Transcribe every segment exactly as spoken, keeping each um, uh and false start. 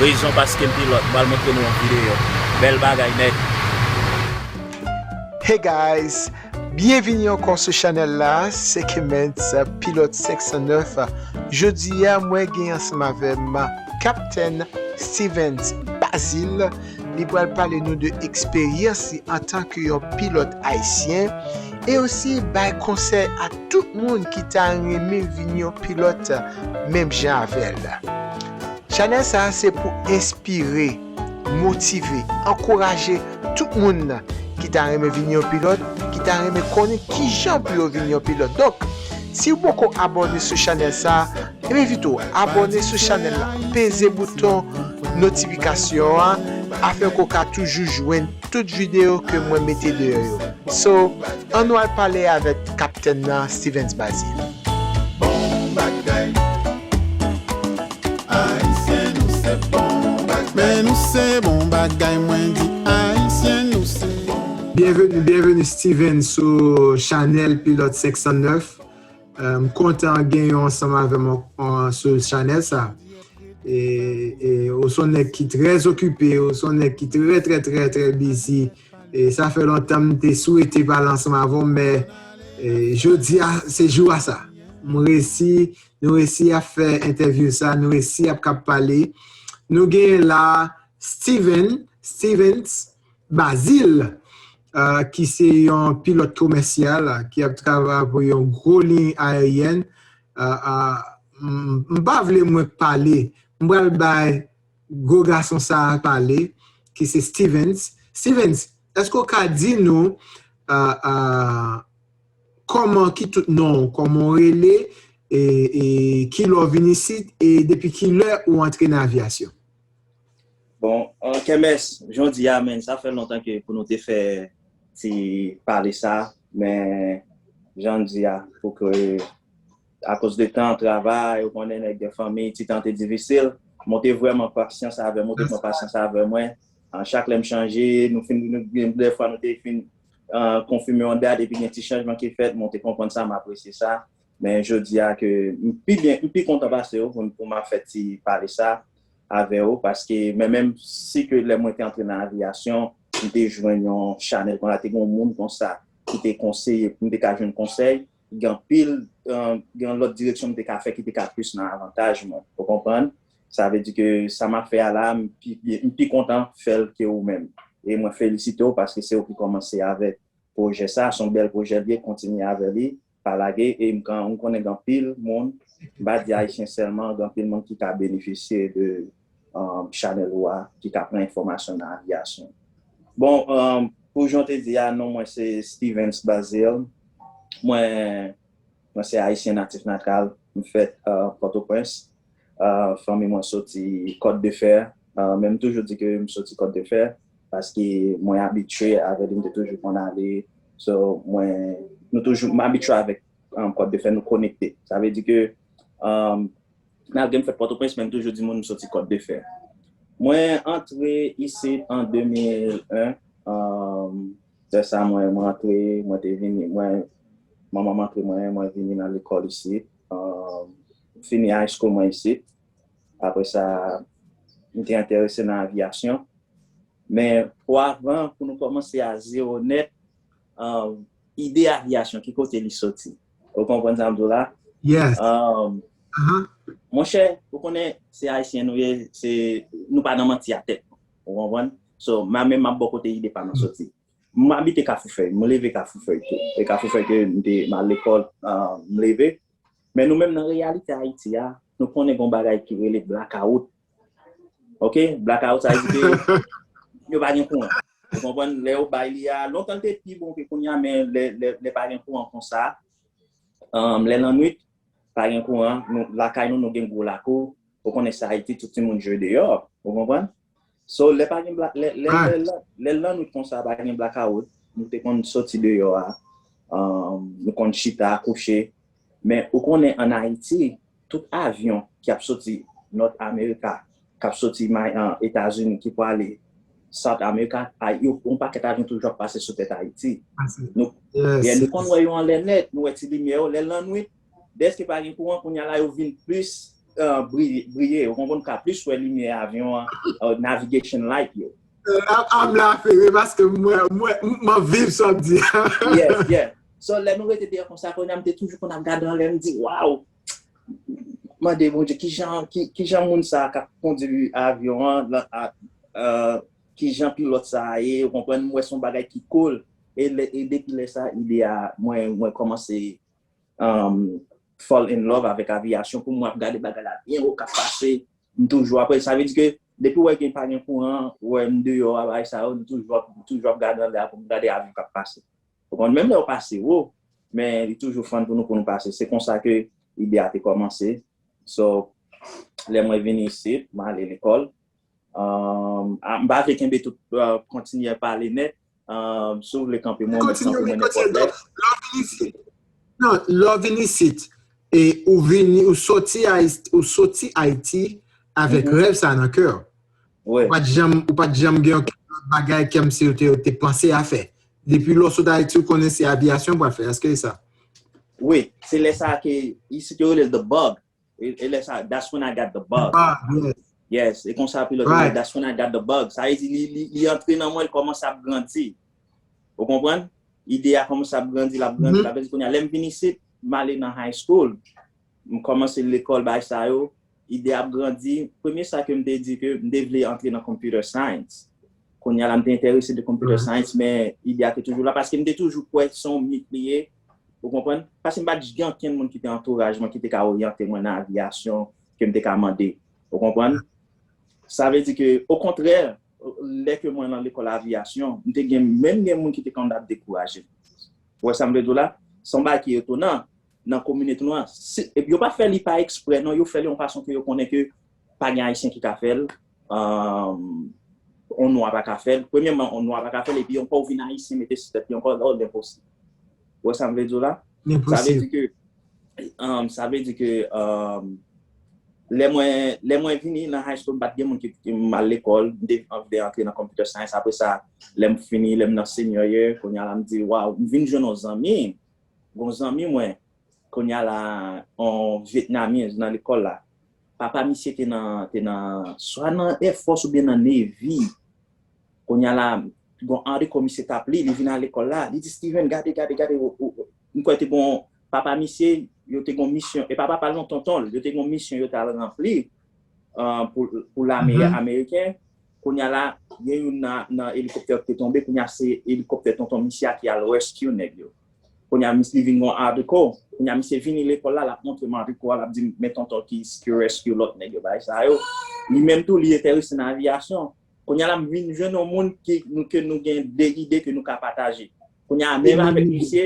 Rezon paske m pilòt, m pral montre nou yon videyo. Bèl bagay nèt. Hey guys, byenvini ankò sou chanèl la, se Kemens, pilòt senk san nèf. Jodi a, mwen gen ansanm avè m Kaptèn Stevens Bazil. Li pral pale nou de eksperyans li antanke yon pilòt ayisyen e osi bay konsèy a tout moun ki ta renmen vin yon pilòt menm jan avè l. Chanèl sa a se pou enspire, motive, ankouraje tout moun ki ta renmen vin yon pilòt, ki ta renmen konnen kijan pou yo vin yon pilòt. Donk, si w poko abòne sou chanèl sa a, m envite w abòne sou chanèl la, peze bouton notifikasyon an, afin ke w ka toujou jwenn tout videyo ke mwen mete deyò yo. So, ann nou al pale avèk kaptèn nan, Stevens Bazil. Bon bagay. Ayisyen nou se bon bagay. Men nou se bon bagay, mwen di Ayisyen nou se bon. Byenveni, byenveni Steven sou chanèl Pilòt senk san nèf. Euh, m kontan gen yo ansanm avè m an- an- sou chanèl sa. E, e ou se yon nèg ki trè okipe, ou se yon nèg ki trè, trè, trè, trè bizi. E sa fè lontan m te swete pale ansanm avè w, men e, jodi a, se jou a sa. M resi, nou resi ap fè entèvyou sa, nou resi ap kab pale. Nou genyen la Steven, Stevens Bazil, euh, ki se yon pilòt komèsyal ki ap travay pou yon gwo liy ayeryèn. Euh, euh, m m pa vle mwen pale, m pral bay gwo gason sa a pale, ki se Stevens. Stevens, èske w ka di nou euh, euh, kòman, ki tout non w, kòman w rele, e, e kilè w vin isit, e depi kilè ou antre nan avyasyon? Bon, euh, Kemens, jan w di a, men, sa fè lontan ke pou nou te fè ti pale sa, men jan w di a, pou ke akoz de tan, travay, ou konnen nèg gen fanmi, ti tan te difisil, mwen te vrèman pasyans avè mwen, ou te pran pasyans avè mwen. An, chak lè m chanje, nou fin, nou, gen dèfwa nou te fin an, konfime yon dat, epi gen ti chanjman ki fèt, mwen te konprann sa, m apresye sa. Men jodi a ke m pi byen, m pi kontan pase w pou, pou m ap fè ti pale sa avè w, paske men menm si ke lè mwen te antre nan avyasyon, m te jwenn yon chanèl konsa, te gen yon moun konsa ki te konseye, m te ka jwenn konsèy, gen anpil, euh, gen lòt direksyon m te ka fè ki te ka plis nan avantaj mwen. Ou konprann? Sa vle di ke sa m ap fè a la, m pi, m pi kontan fè l ke ou menm. E mwen felisite w paske se ou ki kòmanse avèk pwojè sa, se yon bèl pwojè l ye, kontinye avè li, pa lage, e m, kan, m konnen gen anpil moun, m pa di Ayisyen sèlman, gen anpil moun ki ka benefisye de um, chanèl ou a, ki ka pran enfòmasyon nan avyasyon. Bon, um, pou jan w te di a, non mwen se Stevens Bazil. Mwen, mwen se Ayisyen natif natal. M fèt uh, Pòtoprens. Uh, fanmi mwen soti Kòt de Fè. Uh, men m toujou di ke m soti Kòt de Fè paske mwen abitye avè li, m te toujou konn ale. So, mwen, nou toujou, m abitye avèk um, Kòt de Fè, nou konekte. Sa vle di ke um, malgre m fèt Pòtoprens, men m toujou di moun m soti Kòt de Fè. Mwen antre isit an de mil en. Um, lè sa mwen, mwen antre, mwen te vini, mwen, manman m antre mwen, mwen vini nan lekòl isit. Um, fini high school mwen isit. Apre sa, m te enterese nan avyasyon. Men pou avan, pou nou kòmanse a zewo nèt, um, ide avyasyon, ki kote li soti? Ou konprann sa m di w la? Yes. Um, Uh-huh. Monchè, ou konnen se Ayisyen nou ye, se, nou pa nan manti a tèt nou. Ou konprann? So, mwen menm m ap bò kote ide pa m nan soti. M abite Kafoufèy, m leve Kafoufèy tou. E Kafoufèy ke m te, m al lekòl, uh, m leve. Men nou menm nan reyalite Ayiti a, nou konnen gen yon bagay ki rele blakawout. Ok? Blakawout, sa vle di ke yo pa gen kouran. Ou konprann? Lè yo bay li a, lontan l te pi bon ke kounye a, men lè, lè, lè pa gen kouran konsa, um, lè lannwit, pa gen kouran, nou, lakay nou, nou gen gwo lakou, ou konnen sa Ayiti, tout timoun jwe deyò, ou konprann? So, lè pa gen bla, lè, lè, lè, lè, lè lannwit konsa, pa gen blakawout, nou te konn soti deyò a, um, nou konn chita, kouche, men ou konnen ann Ayiti, tout avyon ki ap soti Nòt Amerika, k ap soti May, an, Etazini, ki pwale South America, a, yo, yon pakèt avyon toujou ap pase sou tèt Ayiti. Nou, yeah, nou konn wè yo anlè nèt, nou wè ti limyè yo, lè lannwit, dèske pa gen kouran, kounye a la yo vin plis, uh, briye, briye, ou konprann, ka plis wè limyè avyon an, uh, navigation light yo. Ap ap la fere paske mwen mwen mwen viv sa w ap di. Yes, yeah. So lè nou rete deyò konsa, kounye a m te toujou konn ap gade anlè, m di waw. Mande Bondye kijan ki, kijan moun sa k ap kondwi avyon an, kijan pilòt sa a ye, ou konprann, m wè se yon bagay ki cool. E depi lè sa, ide a, mwen mwen kòmanse um, fall in love avèk aviyasyon. Pou mwen, ap gade bagay la byen wo k ap pase, m toujou apre. Sa vle di ke depi w wè gen pa gen kouran, w wè m deyò a, bagay sa yo, m toujou ap toujou ap gade anlè a pou m gade avyon k ap pase. Ou konprann, menm lè yo pase wo, men li toujou fun pou nou pou nou pase. Se konsa ke ide a te kòmanse. So, lè mwen vini isit, mwen ale lekòl. Um, ah, m pa vle kenbe tout, uh, kontinye pale nèt. Um, si w vle kanpe mwen, mwen kanpe mwen nenpòt lè. Non, lè w vin isit, e ou vini, ou soti Ayiti, ou soti Ayiti avèk rèv sa nan kè w. Ou pa t janm, ou pa t janm gen yon bagay kèm se yo te, te panse a fè. Depi lè w sot Ayiti, ou konnen se aviyasyon w pral fè. Èske e sa? Wi, se lè sa ke isit yo rele l the bug. E, e lè sa, that's when I got the bug. Ah, yes. Yes, e konsa pilòt yo, that's when I got the bug. Sa vle di li, li, li antre nan mwen, li kòmanse ap grandi. Ou konprann? Ide a kòmanse ap grandi, l ap grandi, l ap grandi. Kounye a, lè m vin isit, m ale nan high school. M kòmanse lekòl, bagay sa yo. Ide a ap grandi. Premye sa ke m te di ke m te vle antre nan computer science. Kounye a la, m te enterese de computer science, men ide a te toujou la, paske m te toujou kwè se yon mit li ye. Ou konprann? Paske m pa t gen ankenn moun ki te antouraj mwen ki te ka oryante mwen nan aviyasyon ke m te ka mande. Ou konprann? Sa vle di ke, okontrè, lè ke mwen nan lekòl aviyasyon, m te gen, menm gen moun ki te konn ap dekouraje m. Ou wè sa m vle di w la? Se yon bagay ki etonan nan kominote nou an. Epi yo pa fè li pa eksprè, non, yo fè li yon fason ke yo konnen ke pa gen Ayisyen ki ka fè l. Um, yon nwa pa ka fè l. Premyèman, yon nwa pa ka fè l, epi ankò ou vin Ayisyen mete sou tèt li ankò, oh, l enposib. Ou wè sa m vle di w la? Sa vle di ke, um, sa vle di ke, um, lè mwen, lè mwen vini nan high school, m pa t gen moun ki, ki m al lekòl, m te anvi de antre nan computer science. Apre sa, lè m fini, lè m nan senior year, kounye a la m di, waw, m vin jwenn yon zanmi, yon zanmi mwen, kounye a la, yon Vietnamese nan lekòl la. Papa misye te nan, te nan, swa nan Air Force oubyen nan Navy. Kounye a la, gon article misye t ap li, li vin a lekòl la, li di, Steven, gade, gade, gade, ou, ou, m kwè te gon, papa misye, yo te gon misyon, e pa papa l non, tonton l, yo te gon misyon yo t al ranpli, uh, pou, pou lame ameriken. Kounye a la, gen youn nan, nan elikoptè yo ki te tonbe, kounye a se elikoptè tonton misye a ki al rescue nèg yo. Kounye a misye vin gon article, kounye a misye vini lekòl la, l ap montre m article a, l ap di m, men tonton ki, ki rescue lòt nèg yo, bagay sa yo. Li menm tou, li enterese nan aviyasyon. Kounye a la, m vin jwenn yon moun ki, nou, ke nou gen de ide ke nou ka pataje. Kounye a, menm avèk misye,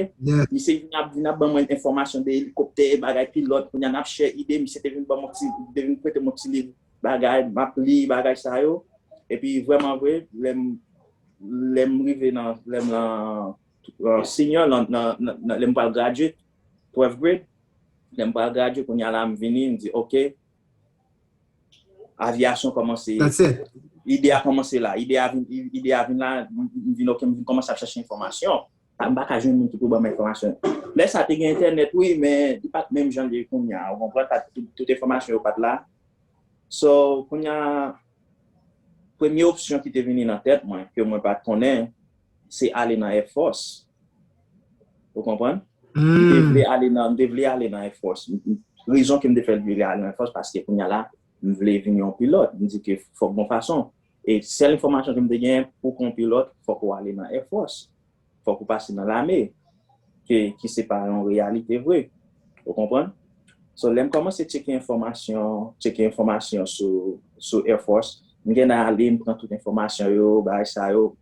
misye vin ap, vin ap ban mwen enfòmasyon de elikoptè, bagay pilòt, kounye a n ap share ide, misye te vin ban mwen ti, te vin prete mwen ti liv, bagay, m ap li, bagay sa yo. Epi vrèman vre, lè m, lè m rive nan, lè m nan, uh, senior, nan, nan, nan, nan, lè m pral graduate, twelfth grade, lè m pral graduate, kounye a la, m vini, m di, ok, aviyasyon kòmanse. Ide a kòmanse la. Ide a vin, ide a vin la, m vin, ok, m vin kòmanse ap chèche enfòmasyon. M pa ka jwenn moun ki pou ban m enfòmasyon. Lè sa te gen entènèt, wi, men li pa t menm jan l ye kounye a. Ou konprann, pa t, tout, tout enfòmasyon yo pa t la. So, kounye a, premye opsyon ki te vini nan tèt mwen, ke mwen pa t konnen, se ale nan Air Force. Ou konprann? M te vle ale nan, m te vle ale nan Air Force. Rezon ke m te fè vle ale nan Air Force, paske kounye a la, m vle vin yon pilòt. M di ke fòk gon fason. E sèl enfòmasyon ke m te genyen, pou w kon pilòt, fòk ou ale nan Air Force. Fòk ou pase nan lame. Ke, ki se pa yon reyalite vre. Ou konprann? So, lè m kòmanse tcheke enfòmasyon, tcheke enfòmasyon sou, sou Air Force, m gentan ale, m pran tout enfòmasyon yo, bagay sa yo.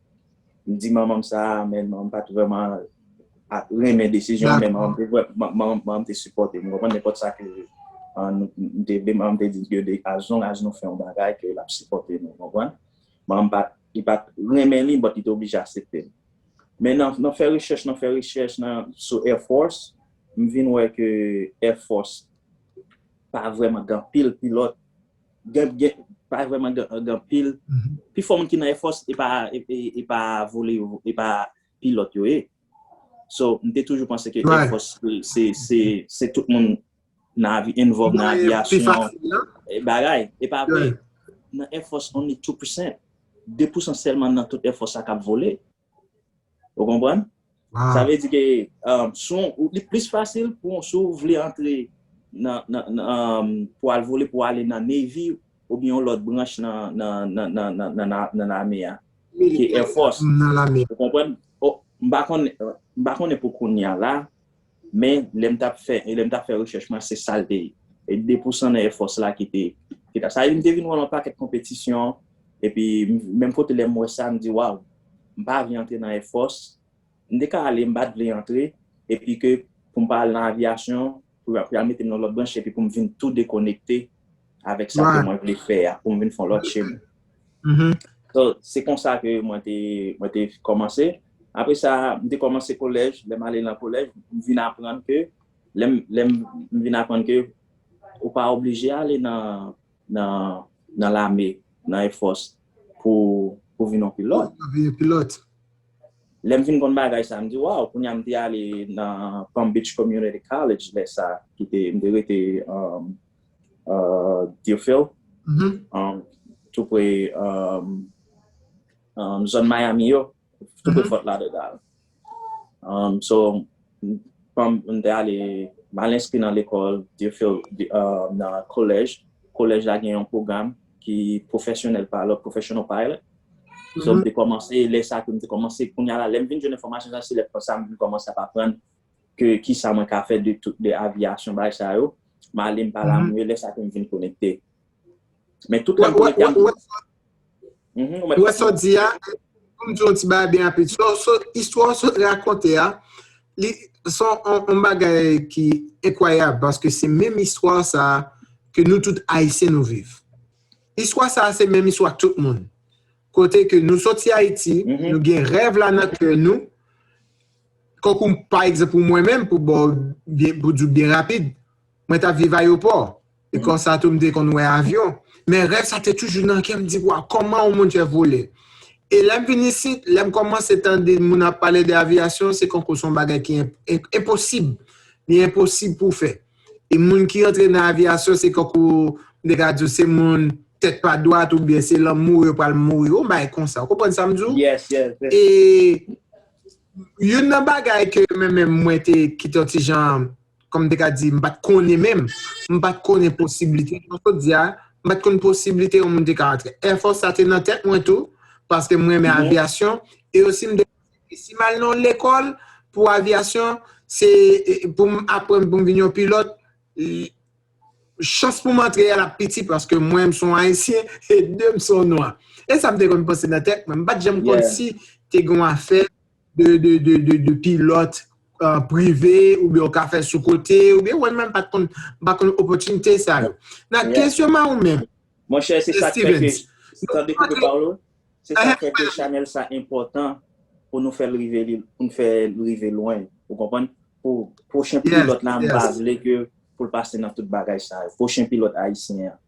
M di manman m sa, men manman m pa t vrèman ap renmen desizyon, men manman m te, manman m te sipòte m. Ou konprann, nenpòt sa ke, uh, nou, m te vle, manman m te di ke de, as long as nou fè yon bagay, ke l ap sipòte nou, ou konprann? Manman m pa, li pa t renmen li, but li te oblije aksepte l. Men nan, nan fè rechèch, nan fè rechèch nan, sou Air Force, m vin wè ke Air Force pa vrèman gen anpil pilòt. Gen, gen, pa vrèman gen, gen anpil. Pifò moun ki nan Air Force, e pa, e, e, e pa vole yo, e pa pilòt yo ye. So, m te toujou panse ke Air Force, se, se, se, se tout moun nan avi, involve nan avyasyon, bagay. E pa vre. Nan Air Force, only two percent. De pousan sèlman nan tout Air Force la k ap vole. Ou konprann? Sa vle di ke, um, si w, li plis fasil pou, si w vle antre nan, nan, nan, um, pou al vole, pou ale nan Navy oubyen yon lòt branch nan, nan, nan, nan, nan, nan, nan lame a, ke Air Force. Nan lame. Ou konprann? Oh, m pa konnen, m pa konnen pou kounye a la, men lè m t ap fè, lè m t ap fè rechèch mwen, se sa l te ye. E de pousan nan Air Force la ki te, ki te, sa vle di m te vin wè l yon pakèt konpetisyon, epi m, menm kote lè m wè sa, m di, waw, m pa vle antre nan Air Force, m te ka ale, m pa t vle antre, epi ke pou m pa al nan avyasyon, pou y al mete m nan lòt branch, epi pou m vin tou dekonekte avèk sa ke mwen vle fè a, pou m vin fè yon lòt chemen. So, se konsa ke mwen te, mwen te kòmanse. Apre sa, m te kòmanse kolèj, lè m ale nan kolèj, m vin aprann ke, lè m, lè m vin aprann ke ou pa oblije ale nan, nan, nan lame, nan Air Force, pou, pou vin yon pilòt. Vin pilòt. Lè m vin konn bagay sa, m di, waw, kounye a m te ale nan Palm Beach Community College, lè sa, ki te, m te rete, um, uh, Deerfield, um, tou pre, um, um, zòn Miami yo, tou pre Fort Lauderdale. Um, so, m, m te ale, m al enskri nan lekòl, Deerfield, di- uh, nan kolèj. Kolèj la gen yon pwogram ki pwofesyonèl pilot, professional pilot. So, m te kòmanse, lè sa ke m te kòmanse, kounye a la, lè m vin jwenn enfòmasyon sa, se lè sa m vin kòmanse ap aprann ke kisa mwen ka fè de tout, de avyasyon, bagay sa yo. M ale, m pale a moun yo, lè sa ke m vin konekte. Men tout lè m konekte a, m Mhm, ou mèt Ou wè sa w di a, pou m di yon ti bagay byen rapid. So, so, istwa w sot rakonte a, li, se yon, yon, yon bagay ki enkwayab, paske se menm istwa sa ke nou tout Ayisyen nou viv. Istwa sa se menm istwa tout moun. Kote ke nou soti Ayiti, nou gen rèv la nan kè nou, kankou, pa egzanp, pou mwen menm, pou ba w byen, pou di w byen rapid, mwen t ap viv ayewopò. E konsa tou, m te konn wè avyon. Men rèv sa te toujou nan kè m, di, waw, kòman yon moun fè vole? E lè m vin isit, lè m kòmanse tande moun ap pale de avyasyon, se kankou se yon bagay ki en- en- enposib. Li enposib pou w fè. E moun ki rantre nan avyasyon, se kankou, m te ka di w, se moun tèt pa dwat oubyen se lanmou yo pral mouri. Yon bagay konsa. Ou konprann sa m di w? Yes, yes, yes. E youn nan bagay ke mwen menm mwen te kite yon ti jan, kòm m te ka di, m pa t konnen menm. M pa t konnen posiblite, jan w sot di a, m pa t konn posiblite yon moun te ka rantre. Air Force sa te nan tèt mwen tou, paske m renmen avyasyon. E osi, m te panse ke si m al nan yon lekòl pou avyasyon, se, e, pou m aprann pou m vin yon pilòt, e, chans pou m antre a l ap piti, paske mwen, m se yon Ayisyen, e de, m se yon nwa. E sa m te konn panse nan tèt mwen. M pa t janm konn si te gen yon afè de, de, de, de, de pilòt, euh, prive, oubyen w ka fè sou kote, oubyen, wè, mwen, m pa t konn, m pa konn opòtinite sa yo. Nan kesyon m a ou menm, Monchè, se sa k fè ke, Stevens, tande koupe pa w, se sa k fè ke chanèl sa enpòtan pou nou fè l rive, pou nou fè l rive lwen. Ou konprann? Pou pwochen pilòt la, m pa vle ke pou l pase nan tout bagay sa yo. Pwochen pilòt ayisyen an.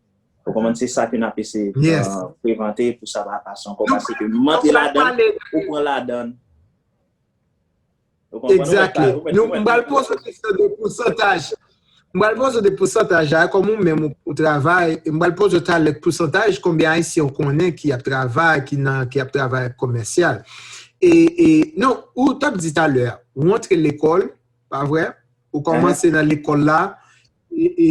Ou konprann? Se sa ke n ap eseye, euh, prevante pou sa pa pase ankò. Paske m antre ladan l, ou pran ladan l. Ou konprann? Ou mèt pale, ou mèt, ou mèt. Nou, m pral poze w kesyon de pousantaj. M pral poze w de pousantaj la, kòm ou menm ou, ou travay, e m pral poze w talè pousantaj, konbyen Ayisyen ou konnen ki ap travay, ki nan, ki ap travay komèsyal. E, e, non, ou t ap di talè, ou antre lekòl, pa vre? Ou kòmanse nan lekòl la, e, e,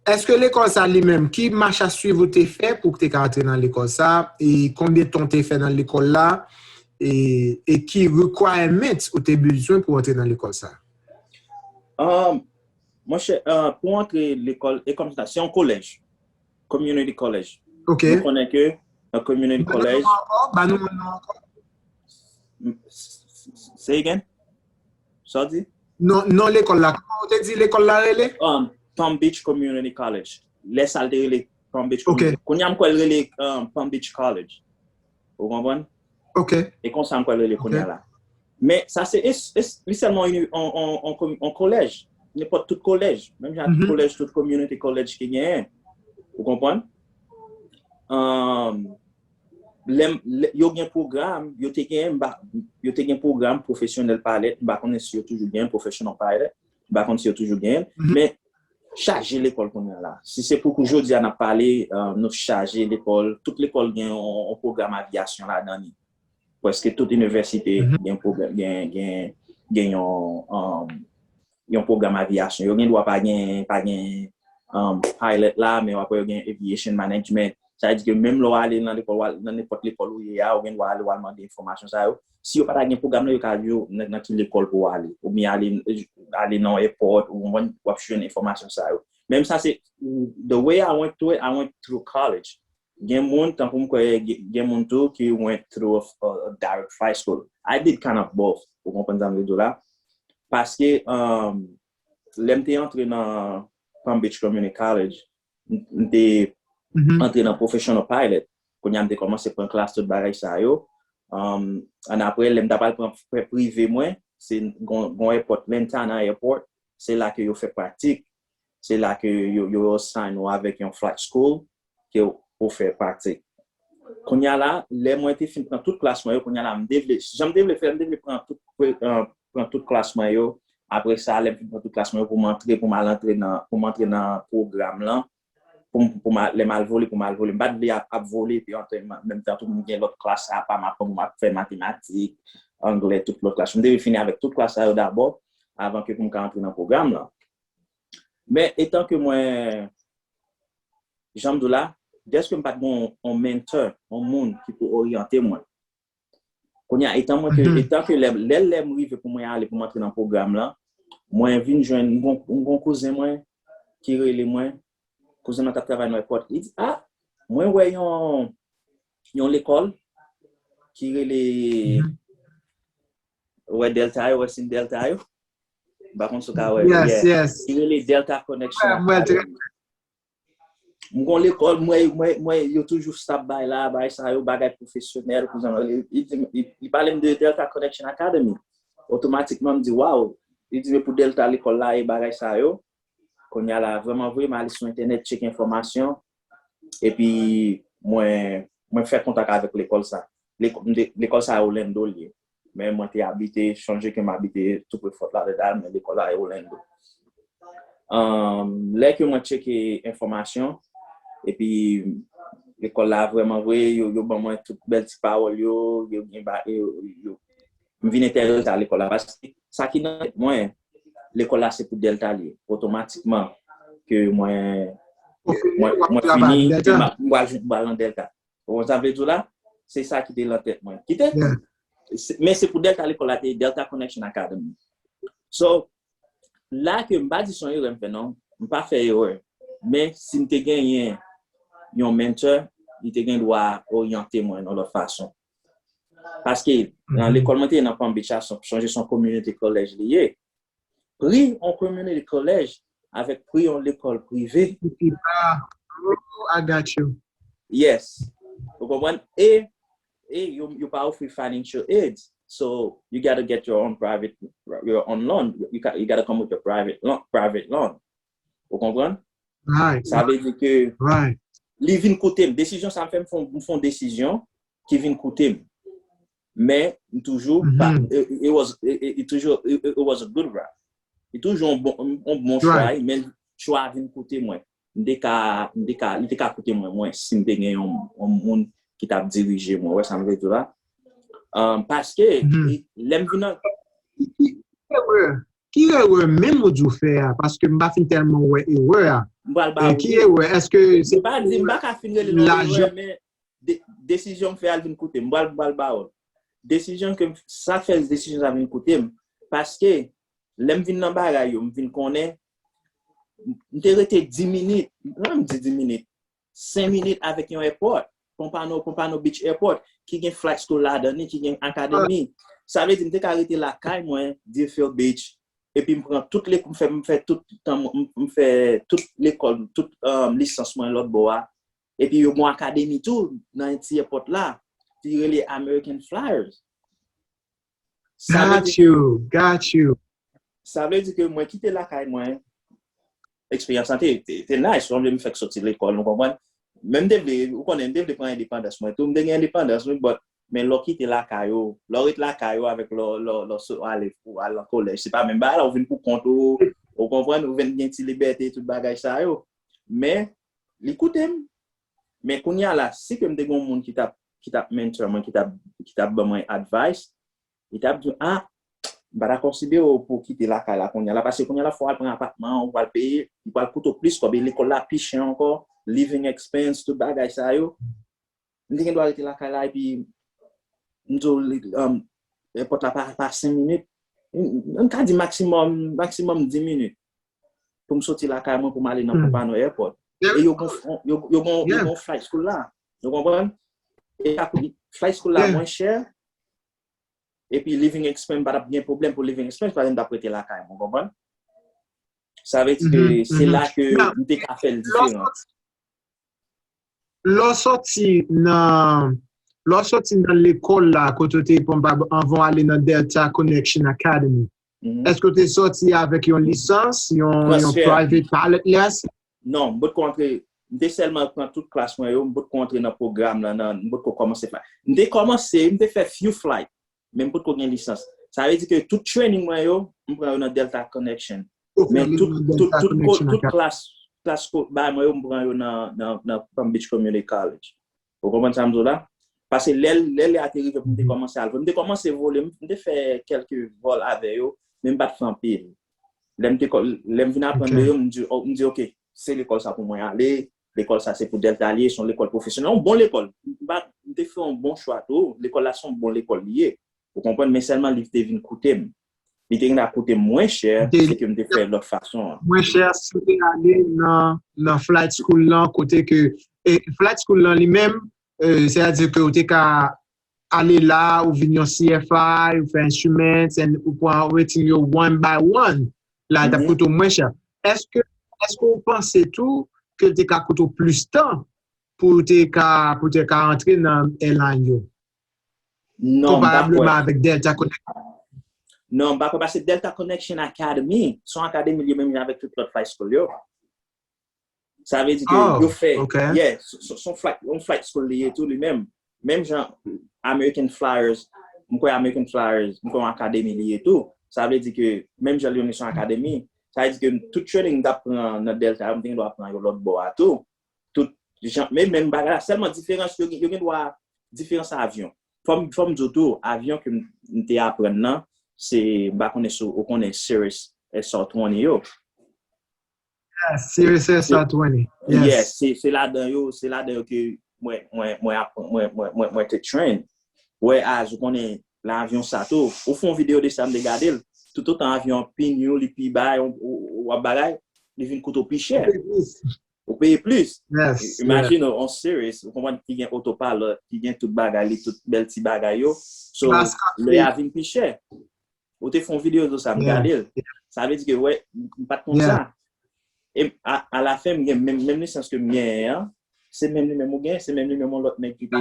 èske lekòl sa li menm, ki mach a swiv ou te fè pou w te ka antre nan lekòl sa? E konbyen tan w te fè nan lekòl la? E, e ki requirements ou te bezwen pou w antre nan lekòl sa? Um, monchè, uh, pou antre lekòl, e kòm sa, se yon kolèj. Community College. Ok. Nou konnen ke nan community college. Ba nou non ankò, ba nou non ankò. Say again? Sa w di? Non, non lekòl la. Kòman w te di lekòl la rele? Um, Palm Beach Community College. Lè sa l te rele Palm Beach Community. Kounye a m kwè l rele, um, Palm Beach College. Ou konprann? Ok. E konsa m kwè l rele kounye a la. Men sa se es-, es-, li sèlman yon, yon, yon, yon komi-, yon kolèj. Nenpòt tout kolèj. Menm jan tout kolèj, tout community college ki genyen. Ou konprann? Um, lè m, lè, yo gen pwogram, yo te gen, m pa, yo te gen pwogram professional pilot, m pa konnen si yo toujou gen professional pilot. M pa konn si yo toujou genyen l, men chaje lekòl kounye a la. Si se pou kou jodi a n ap pale, euh, nou chaje lekòl, tout lekòl gen yon, yon pwogram aviyasyon ladan li. Prèske tout inivèsite gen pwogram, gen, gen, gen yon, um, yon pwogram aviyasyon. Yo gen dwa pa gen, pa gen um, pilot la, men w ap wè yo gen aviation management. Sa vle di ke menm lè w ale nan lekòl, w al- nan nenpòt lekòl ou ye a, ou gen dwa ale w al mande enfòmasyon sa yo. Si yo pa ta gen pwogram nan, yo ka di w nan, nan ki lekòl pou w ale. Oubyen ale, ale nan airport, ou konprann, w ap jwenn enfòmasyon sa yo. Menm sa se, the way I went through it, I went through college. Gen moun, tankou m kwè, gen moun tou ki went through a, a direct high school. I did kind of both. Ou konprann sa m vle di w la? Paske, um, lè m te antre nan Palm Beach Community College, m m te antre nan professional pilot. Kounye a m te kòmanse pran klas, tout bagay sa yo. Um, ann apre, lè m ta pral pran pri- prive mwen, se gon, gon airport, Lantana Airport, se la ke yo fè pratik. Se la ke yo, yo assign ou avèk yon flight school ke ou fè pratik. Kounye a la, lè mwen te fin pran tout klas mwen yo, kounye a la, m te vle, jan m te vle fè, m te vle pran tout, pre- euh, pran tout klas mwen yo. Apre sa, lè m fin pran tout klas mwen yo, pou m antre, pou m al antre nan, pou m antre nan pwogram lan, pou m, pou m al- lè m al vole, pou m al vole. M pa t vle ap, ap vole, epi antre, menm tan tou m gen lòt klas apa m ap pran, pou m ap fè matematik, anglè, tout lòt klas. M te vle fini avèk tout klas sa yo dabò, avan ke pou m ka antre nan pwogram lan. Men etan ke mwen, jan m di w la, dèske m pa t gen yon mentor, yon moun ki pou oryante mwen. Kounye a, etan mwen ke, etan ke lè, lè, lè m rive pou mwen ale, pou m antre nan pwogram lan, mwen vin jwenn, m gon, m gon kouzen mwen ki rele mwen, kouzen mwen k ap travay nan airport. Li di, "Ah, mwen wè yon, yon lekòl ki rele, ou wè Delta yo, ou wè siy Delta yo?" M pa konn si w ka wè. Yes, yes. Ki rele Delta Connection Academy. M gon lekòl, mwen, mwen, mwen, yo toujou stop by la, bay sa yo, bagay pwofesyonèl, kouzen mwen, li, li, di- li, li pale m de Delta Connection Academy. Otomatikman, m di, "Waw." Li di, "Men pou Delta lekòl la e bagay sa yo." Kounye a la, vrèman vre, m ale sou entènèt, tcheke enfòmasyon, epi mwen, mwen fè kontak avèk lekòl sa. Lekò- m te- lekòl sa Orlando l ye. Men mwen te abite, sonje ke m abite tou pre Fort Lauderdale, men lekòl la e Orlando. Um, lè ke mwen tcheke enfòmasyon, epi lekòl la vrèman vre, yo, yo ban mwen tout bèl ti pawòl yo, yo gen ba, yo, yo, m vin enterese a lekòl la, paske sa ki nan tèt mwen, lekòl la se pou Delta li ye. Otomatikman, ke mwen, mwen, mwen fini, ke m ap- m pral jwenn bal nan Delta. Ou konn sa m vle di w la? Se sa ki te nan tèt mwen. Ki te? Se- Men se pou Delta lekòl la te ye, Delta Connection Academy. So, la ke m pa di se yon erè m fè non, m pa fè erè. Men si m te genyen yon mentor, li te gen dwa oryante mwen yon lòt fason. Paske nan lekòl mwen te ye nan Palm Beach a, sonje se yon community college li ye. Pri yon community college avèk pri yon lekòl prive. Oh, I got you. Yes. Ou konprann? E, e yo, yo pa ofri financial aid. So, you gotta get your own private, your own loan. You, ca- you gotta come with your private loan, private loan. Ou konprann? Right. Sa vle di ke Right. li vin koute m. Desizyon sa m fè, m fè, m fè yon desizyon ki vin koute m. Men, m toujou, pa- Mhm. it, it was, it, it, it toujou, it, it was a good route. Li toujou yon bon, yon bon chwa, Right. Men chwa a vin koute mwen. M te ka, m te ka, li te ka koute mwen, mwen, si m te gen yon, yon moun ki t ap dirije mwen. Ou wè sa m vle di w la? Um, paske, Mhm. li- lè m vin nan, Ki erè? Ki erè menm ou di w fè a? Paske m pa fin tèlman wè erè a. m pral ba E ou ki li. erè? Èske se M pa di, m pa ka fin rele l yon lajan? Erè, men de- desizyon m fè a l vin koute m. M pral, m pral ba w l. Desizyon ke m- sa k fè desizyon sa vin koute m. Paske, lè m vin nan bagay yo, m vin konnen, m te rete dis minit, non, m di dis minit, senk minit avèk yon airport, Pompano, Pompano Beach Airport, ki gen flight school ladan li, ki gen academy. Sa vle di, m te ka rete lakay mwen, Deerfield Beach, epi m pran tout lekòl, m fè, m fè tout tan, m, m fè tout lekòl, tout um, lisans mwen lòt bò a. Epi yo gon akademi tou nan ti airport la, ki rele American Flyers. Sa vle Got di, you, got you. Sa vle di ke mwen kite lakay mwen, eksperyans lan te, te, te nice, sanble m fèk soti lekòl, nou konprann? Men m te vle, ou konnen, m te vle pran endepandans mwen tou, m te gen endepandans mwen, but, men lè w kite lakay ou, lè w ret lakay ou avèk lè w, lè w, lè w so- ale, ou al nan kolèj, se pa menm bagay la, ou vin pou kont ou, Ou konprann? Ou vin gen ti libète, tout bagay sa yo. Men, li koute m. Men kounye a la, si ke m te gen yon moun ki t ap, ki t ap mentor mwen, ki t ap, ki t ap ban mwen advice, li t ap di, "Ah, m pa ta konsidere w pou w kite lakay la kounye a la, paske kounye a la fò w al pran apatman, ou pral peye, li pral koute w plis kòb, e lekòl la pi chè ankò, living expense, tout bagay sa yo." M te gen dwa rete lakay la, epi m di w, li, um, èpòt la pa, pa senk minit. M, m ka di maksimòm, maksimòm dis minit pou m soti lakay mwen pou m ale nan Pompano Airport. E yo gon, yo, yo gon, yo gon flight school la. Ou konprann? E flight school la mwen chè, epi living expense, m pa t ap gen pwoblèm pou living expense, paske m t ap rete lakay mwen, ou konprann? Sa vle di ke se la ke m te ka fè l diferan. Lè w soti nan, lè w soti nan lekòl la, kote w te pran, anvan w ale nan Delta Connection Academy, èske w te soti avèk yon lisans, yon, yon private pilot license? Non, m potko antre, m te sèlman pran tout klas mwen yo, m potko antre nan pwogram lan, nan, m potko kòmanse fè. M te kòmanse, m te fè few flight, men m potko gen lisans. Sa vle di ke tout training mwen yo, m pran yo nan Delta Connection. Men tout, tout, tout, tout klas, klas ko-, bay mwen yo, m pran yo nan, nan, nan Palm Beach Community College. Ou konprann sa m di w la? Paske lè, lè, lè a te rive pou m te kòmanse al vole, m te kòmanse vole, m, m te fè kèlke vòl avè yo, men m pa t fè anpil. Lè m te kò-, lè m vin aprann de yo, m di, oh, m di, "Ok, se lekòl sa pou mwen ale, lekòl sa se pou Delta li ye, se yon lekòl pwofesyonèl, yon bon lekòl." M pa, m te fè yon bon chwa tou, lekòl la se yon bon lekòl li ye. Ou konprann, men sèlman li te vin koute m. Li te gen dwa koute m mwen chè, se ke m te fè lòt fason an. Mwen chè si w te ale nan, nan flight school lan, kote ke, e flight school lan li menm, e, sètadi ke ou te ka ale la, ou vin yon C F I, ou fè instruments, and ou pran rating yo one by one. La, l t ap koute w mwen chè. Èske, èske w panse tou ke l te ka koute w plis tan pou w te ka, pou w te ka antre nan airline yo? Non, m pa kwè. Konparableman avèk Delta Connection. Non, m pa kwè, paske Delta Connection Academy, se yon akademi li menm jan avèk tout lòt flight school yo. Sa vle di ke yo fè, yeah, se, se, se yon flight, yon flight school li ye tou li menm. Menm jan American Flyers, m kwè American Flyers, m kwè yon akademi li ye tou. Sa vle di ke menm jan li menm se yon akademi, sa vle di ke tout training m t ap pran nan Delta yo, m te gen dwa pran yo lòt bò a tou. Tout jan, men menm bagay la, sèlman diferans yo, yo gen dwa, diferans avyon. Fò m, fò m di w tou, avyon ke m, m te aprann nan, se, m pa konnen si w konnen Cirrus S R twenty yo. Yes, Cirrus S R twenty. Yes, se, se ladan yo, se ladan yo ke mwen, mwen, mwen ap, mwen, mwen, mwen, mwen te train. Wè, az, ou konnen, nan avyon sa tou. Ou fè yon videyo de sa, m te gade l. Toutotan avyon an pi new, li pi bay, ou, ou, ou ap bagay, li vin koute w pi chè. Ou peye plis. Ou peye plis. Yes, imagine yon Cirrus, ou konprann, ki gen autopilot, ki gen tout bagay li, tout bèl ti bagay yo. So, lè a vin pi chè. Ou te fè yon videyo sou sa, m gade l. Sa vle di ke, wè, m pa t konn sa. E a, alafen, m gen menm, menm lisans ke m genyen an, se menm li menm ou genyen, se menm li menm yon lòt nèg ki te,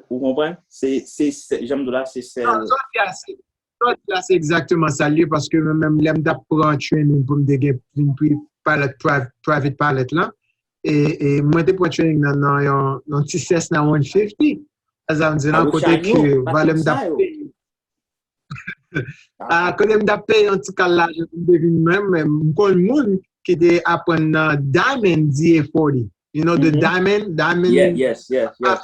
ou konprann? Se, se, se, jan m di w la, se sèl. Non, sa w di a, se, sa w di a, se egzakteman sa l ye, paske mwen menm, lè m t ap pran training pou m te gen, vin pri-, pilot, pri-, private pilot lan, e, e mwen te pran training nan, nan yon, yon ti Cessna one fifty. Sa vle di nan kote ke valè m t ap peye. A, kote m t ap peye yon ti kal lajan pou m te vin menm, men m konn moun ki te aprann nan Diamond D A forty. You know the Diamond, Diamond. Yeah, yes, yes, yes.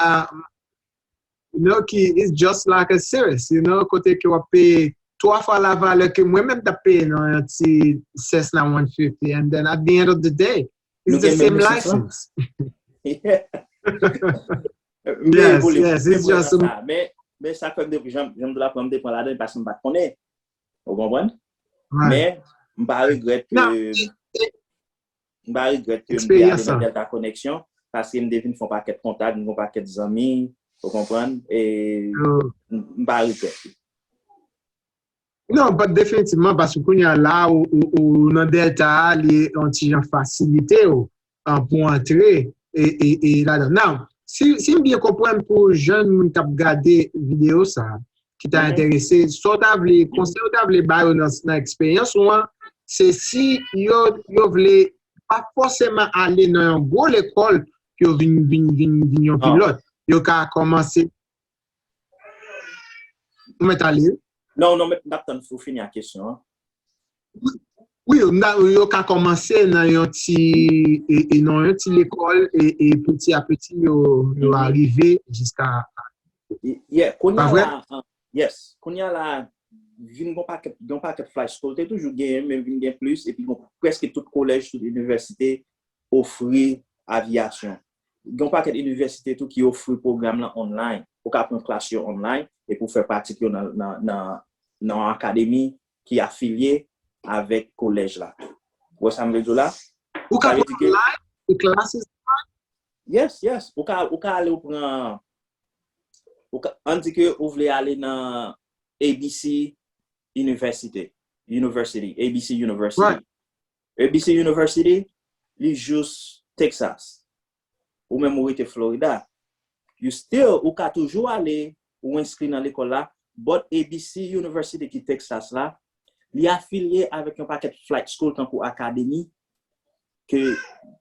You know, ki, it's just like a Cirrus, you know, kote ke w ap peye twa fwa la valè ke mwen menm t ap peye nan yon ti Cessna one fifty, and then at the end of the day, it's the same license. Yeah. Yes, yes, it's just a... Men, men sa k fè m te, jan, jan m te la pran, m te pran ladan, paske m pa t konnen. Ou konprann? Men, m pa regrèt ke, m pa regrèt ke m te ale nan Delta Connection, paske m te vin fè yon pakèt kontak, m gen yon pakèt zanmi, ou konprann? E m, m pa regrèt. Non, but definitivman, paske kounye a la, ou, ou, ou nan Delta a, li yon ti jan fasilite w, an, pou antre e, e, e ladan. Now, si, si m byen konprann, pou jèn moun k ap gade videyo sa, ki ta enterese, sa w ta vle, konsèy w ta vle ba yo nan, nan eksperyans ou an, se si yo, yo vle pa fòseman ale nan yon gwo lekòl pou yo vin, vin, vin, vin yon pilòt. Yo ka kòmanse Ou mèt ale. Non, non, mèt, n ap tann si w fini ak kesyon an. Wi, yo ka kòmanse nan yon ti, e, e nan yon ti lekòl, e, e peti a peti, yo, yo arive jiska. Yeah, kounye a la, uh, yes, kounye a la, vin gon pakèt, gon pakèt flight school, te toujou genyen, men vin gen plis, epi gon prèske tout kolèj, tout inivèsite ofri avyasyon. Gon pakèt inivèsite tou ki ofri pwogram lan online. Ou ka pran klas yo online, epi w fè pratik yo nan, nan, nan, nan akademi ki afilye avèk kolèj la. Ou wè sa m vle di w la? Ou ka pran online, the classes? Yes, yes. Ou ka, ou ka ale ou pran, ou ka, ann di ke ou vle ale nan A B C University, University, A B C University. Right. A B C University, li jis Texas. Ou menm ou rete Florida. You still, ou ka toujou ale, ou enskri nan lekòl la, but A B C University ki Texas la, li afilye avèk yon pakèt flight school tankou akademi, ke,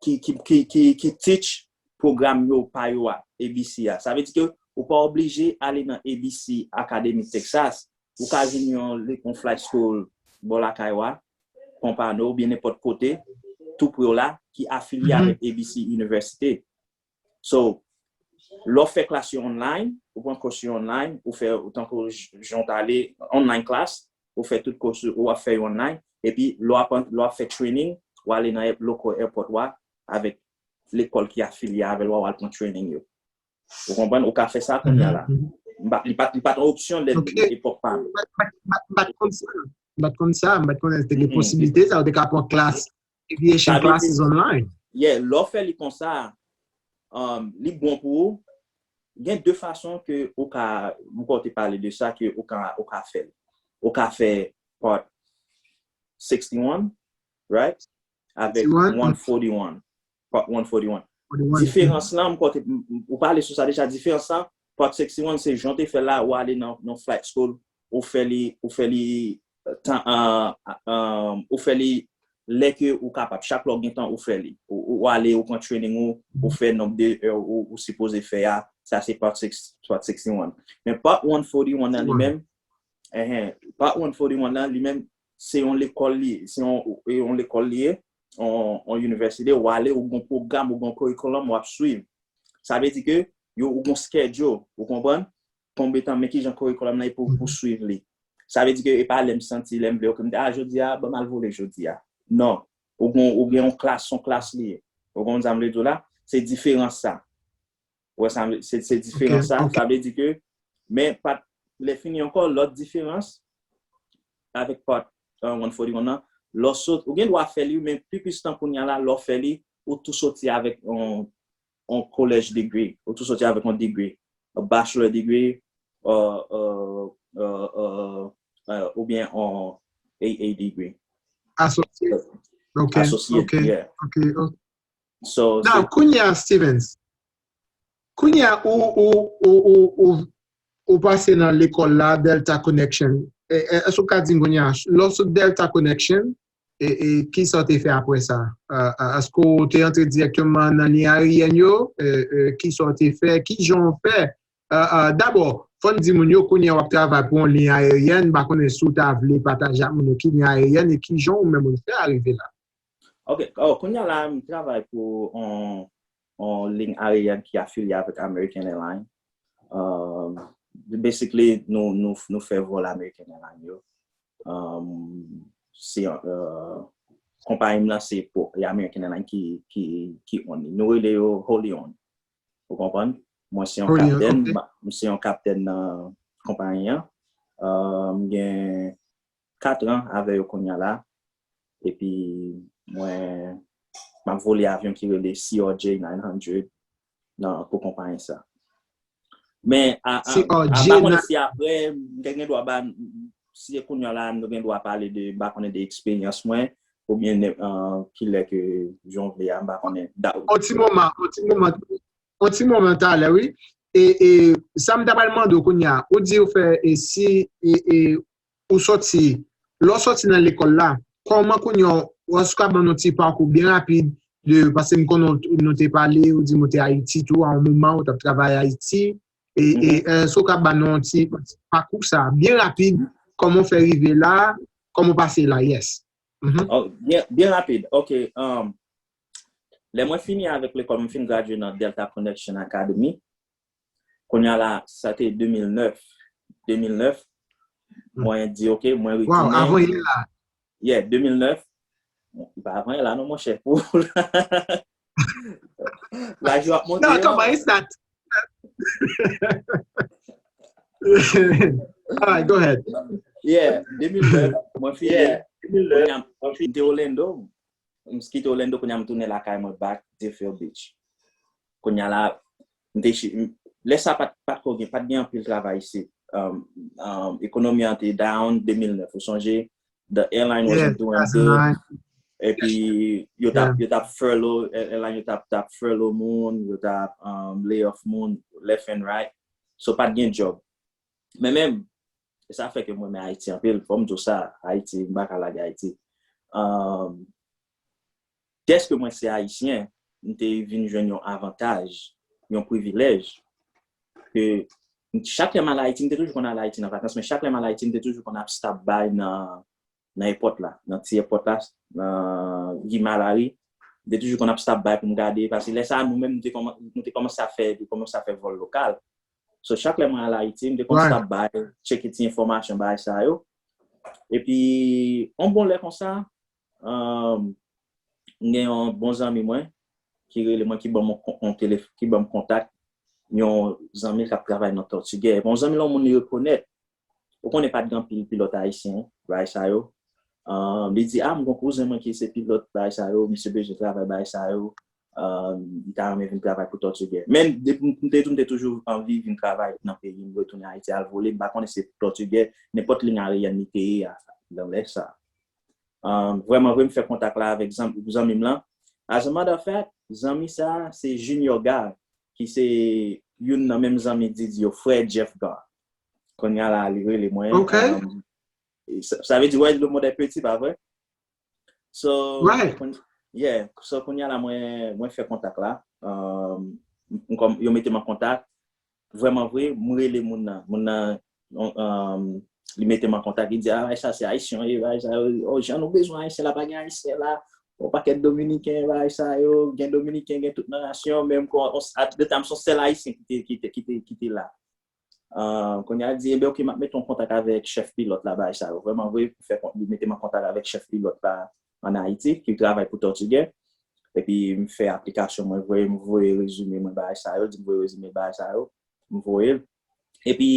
ki, ki, ki, ki, ki teach pwogram yo pa yo a, A B C a. Sa vle di ke ou pa oblije ale nan A B C Academy Texas, ou ka jwenn yon, yon flight school bò lakay ou a, Pompano, oubyen nenpòt kote, tou pre w la, ki afilye avèk A B C University. So, lè w fè klas yo online, ou pran kous yo online, ou fè, tankou jan w t ale, online class, ou fè tout kous ou ap fè yo online, epi lè w ap, lè w ap fè training, w ale nan local airport ou a avèk lekòl ki afilye avè l, w al pran training yo. Ou konprann? Ou ka fè sa kounye a la. Li pa t, li pa t yon opsyon lè epòk pa m. M pa t konn sa. M pa t konn sa. M pa t konnen te gen posiblite sa, ou te ka pran klas, aviation classes online. Yeah, lè w fè li konsa, um, li bon pou ou. Gen de fason ke ou ka, m kwè w te pale de sa, ke ou ka, ou ka fè l. Ou ka fè Part sixty-one, right? Avèk one forty-one. Part one forty-one. Diferans lan, m kwè w pale sou sa deja, diferans lan, Part sixty-one, se jan w te fè la, ou ale nan, nan flight school, ou fè li, ou fè li, tan, uh, um, ou fè li lè ke ou kapab. Chak lè w gen tan, ou fè li. Ou, ou ale, ou pran training ou, ou fè nonb de è ou, ou sipoze fè a, sa se Part six, Part sixty-one. Men Part one forty-one nan li menm, Part one forty-one nan li menm, se yon lekòl li, se yon, yon lekòl li ye, yon, yon inivèsite, ou ale, ou gon pwogram, ou gon curriculum, w ap swiv. Sa vle di ke yo, ou gon schedule, ou konprann? Konbyen tan, men kijan curriculum nan ye pou, pou swiv li. Sa vle di ke e pa lè m santi, lè m vle, ok, m di, a, jodi a, ban m al vole jodi a. Non. Ou gon, ou gen yon klas, yon klas li ye. Ou konprann sa m vle di w la? Se diferans sa. Ou wè sa, se, se diferans sa. Sa vle di ke, men, Part, lè fini ankò, lòt diferans avèk Part, uh, one forty-one nan, lè w sot, ou gen dwa fè li, men pi plis tan kounye a la, lè w fè li, ou tou soti avèk yon, yon college degree, ou tou soti avèk yon degree, a bachelor degree, uh, uh, uh, uh, uh, oubyen yon A A degree. Associate. Ok, Associate, ok, yeah. Ok, ok. So, Now, kounye a, Stevens, kounye a, ou, ou, ou, ou, ou, ou pase nan lekòl la, Delta Connection. E, e, èske w ka di m kounye a, lè w sot Delta Connection, e, e, ki sa w te fè apre sa? E, e, èske w te antre dirèkteman nan liy aeryèn yo? E, e, ki sa w te fè? Ki jan w fè? E, e, dabò, fò n di moun yo, kounye a w ap travay pou yon liy aeryèn, m pa konnen si w ta vle pataje ak moun yo ki liy aeryèn e ki jan ou menm ou fè arive la. Ok, oh, kounye a la, m travay pou on, on liy aeryèn ki afilye avèk American Airlines. Um, basically, nou, nou, nou fè vòl American Airlines yo. Um, se, uh, konpayi m nan se pou, e American Airlines ki, ki, ki own li. Nou rele yo wholly owned. Ou konprann? Mwen se yon kaptèn, m se yon kaptèn nan konpayi an. Uh, m gen kat an avè yo kounye a la. Epi mwen, m ap vole avyon ki rele C R J nine hundred nan, pou konpayi sa. Men, a, a, a, m pa konnen si apre, m te gen dwa ba, si se kounye a la, nou gen dwa pale de, m pa konnen de eksperyans mwen, oubyen, uh, kilè ke jan w vle a, m pa konnen. On ti moman, on ti moman, on ti moman talè, wi. E, e sa m ta pral mande w kounye a, ou di ou fè, e si, e, e, ou sòti, lè w sòti nan lekòl la, kòman kounye a, èske w ka ban nou ti pakou byen rapid de, paske m konnen nou te pale, ou di m ou te Ayiti tou, a yon moman, ou t ap travay Ayiti, e, e èske w ka ban nou ti, ti pakou sa, byen rapid, kòman w fè rive la, kòman w pase la, yes. Oh, byen, byen rapid. Ok. Um, lè mwen fini avèk lekòl, mwen fin gradye nan Delta Connection Academy. Kounye a la, sa te de mil nèf. De mil nèf, mwen di, ok, mwen retounen. Wow, avan yè la. Yeah, de mil nèf. Li pa avan yè la, non, monchè. Pou laj yo ap monte. Non, kòman, it's not. All right, go ahead. Yeah, de mil nèf, mwen fini. Yeah, de mil nèf, mwen fini. M te Orlando. M kite Orlando, kounye a m tounen lakay mwen back, Deerfield Beach. Kounye a la, m te chi-, m, lè sa pa t, pa t ko gen, pa t gen anpil travay isit. Um, um, ekonomi an te down de mil nèf, ou sonje, the airline wasn't doing good. Epi, yo t ap, yo t ap furlough, airline yo t ap, t ap furlough moun, yo t ap, um, lay off moun, left and right. So, pa t gen job. Men menm, e sa fè ke mwen renmen Ayiti anpil, fò m di w sa, Ayiti, m pa ka lage Ayiti. Um, dèske mwen se Ayisyen, m te vin jwenn yon avantaj, yon privilèj, ke chak lè m al Ayiti, m te toujou konn al Ayiti nan vakans, men chak lè m al Ayiti, m te toujou konn ap stop by nan, nan èpòt la, nan ti èpòt la, nan Guy Malary, m te toujou konn ap stop by pou m gade, paske lè sa a, nou menm, nou te kòman-, nou te kòmanse ap fè, te kòmanse ap fè vòl lokal. So, chak lè mwen al Ayiti, m te konn stop by, tcheke ti enfòmasyon, bagay sa yo. Epi, yon bon lè konsa, um, m gen yon bon zanmi mwen ki rele mwen, ki ban m yon kon-, yon telef-, ki ban m kontak yon zanmi l k ap travay nan Tortuguère. Bon, zanmi l, yon moun li rekonèt. Ou konnen pa t gen anpil pilòt ayisyen, bagay sa yo. Um, li di, ah, m gen yon kouzen mwen ki se pilòt, bagay sa yo, misye bezwen travay, bagay sa yo. Um, li ta renmen vin travay pou Tortuguère. Men, depi m, m te di w, m te toujou anvi vin travay nan peyi m, retounen Ayiti, al vole, m pa konnen se Tortuguère, nenpòt liy aeryèn li te ye a, nan lè sa. Um, vrèman vre, m fè kontak la avèk zanm-, zanmi m lan. As a matter of fact, zanmi sa, se Junior Gar, ki se youn nan menm zanmi Didi yo, frè Jeff Gar. Kounye a la, li rele mwen. Ok. Um, sa, sa vle di, ouais, le monde est petit, pa vre? So, yeah, so kounye a la, mwen, mwen fè kontak la. Um, m, m, yo mete m an kontak. Vrèman vre, m rele moun nan. Moun nan, um, li mete m an kontak, li di, ah, sa se Ayisyen, e, bagay sa yo, oh, Jan, nou bezwen Ayisyen la, pa gen Ayisyen la. Yon pakèt Dominiken, bagay sa yo, gen Dominiken, gen tout nan nasyon, men m kwè, on, at the time, se yon sèl Ayisyen ki te, ki te, ki te, ki te la. Uh, kounye a di, enben, ok, m ap mete w an kontak avèk chèf pilòt la, bagay sa yo. Vrèman vre, fè kon-, li mete m an kontak avèk chèf pilòt la ann Ayiti, ki travay pou Tortuguère. Epi, m fè aplikasyon mwen, voye, m voye rezime mwen, bagay sa yo, di m voye rezime, bagay sa yo, m voye l. Epi,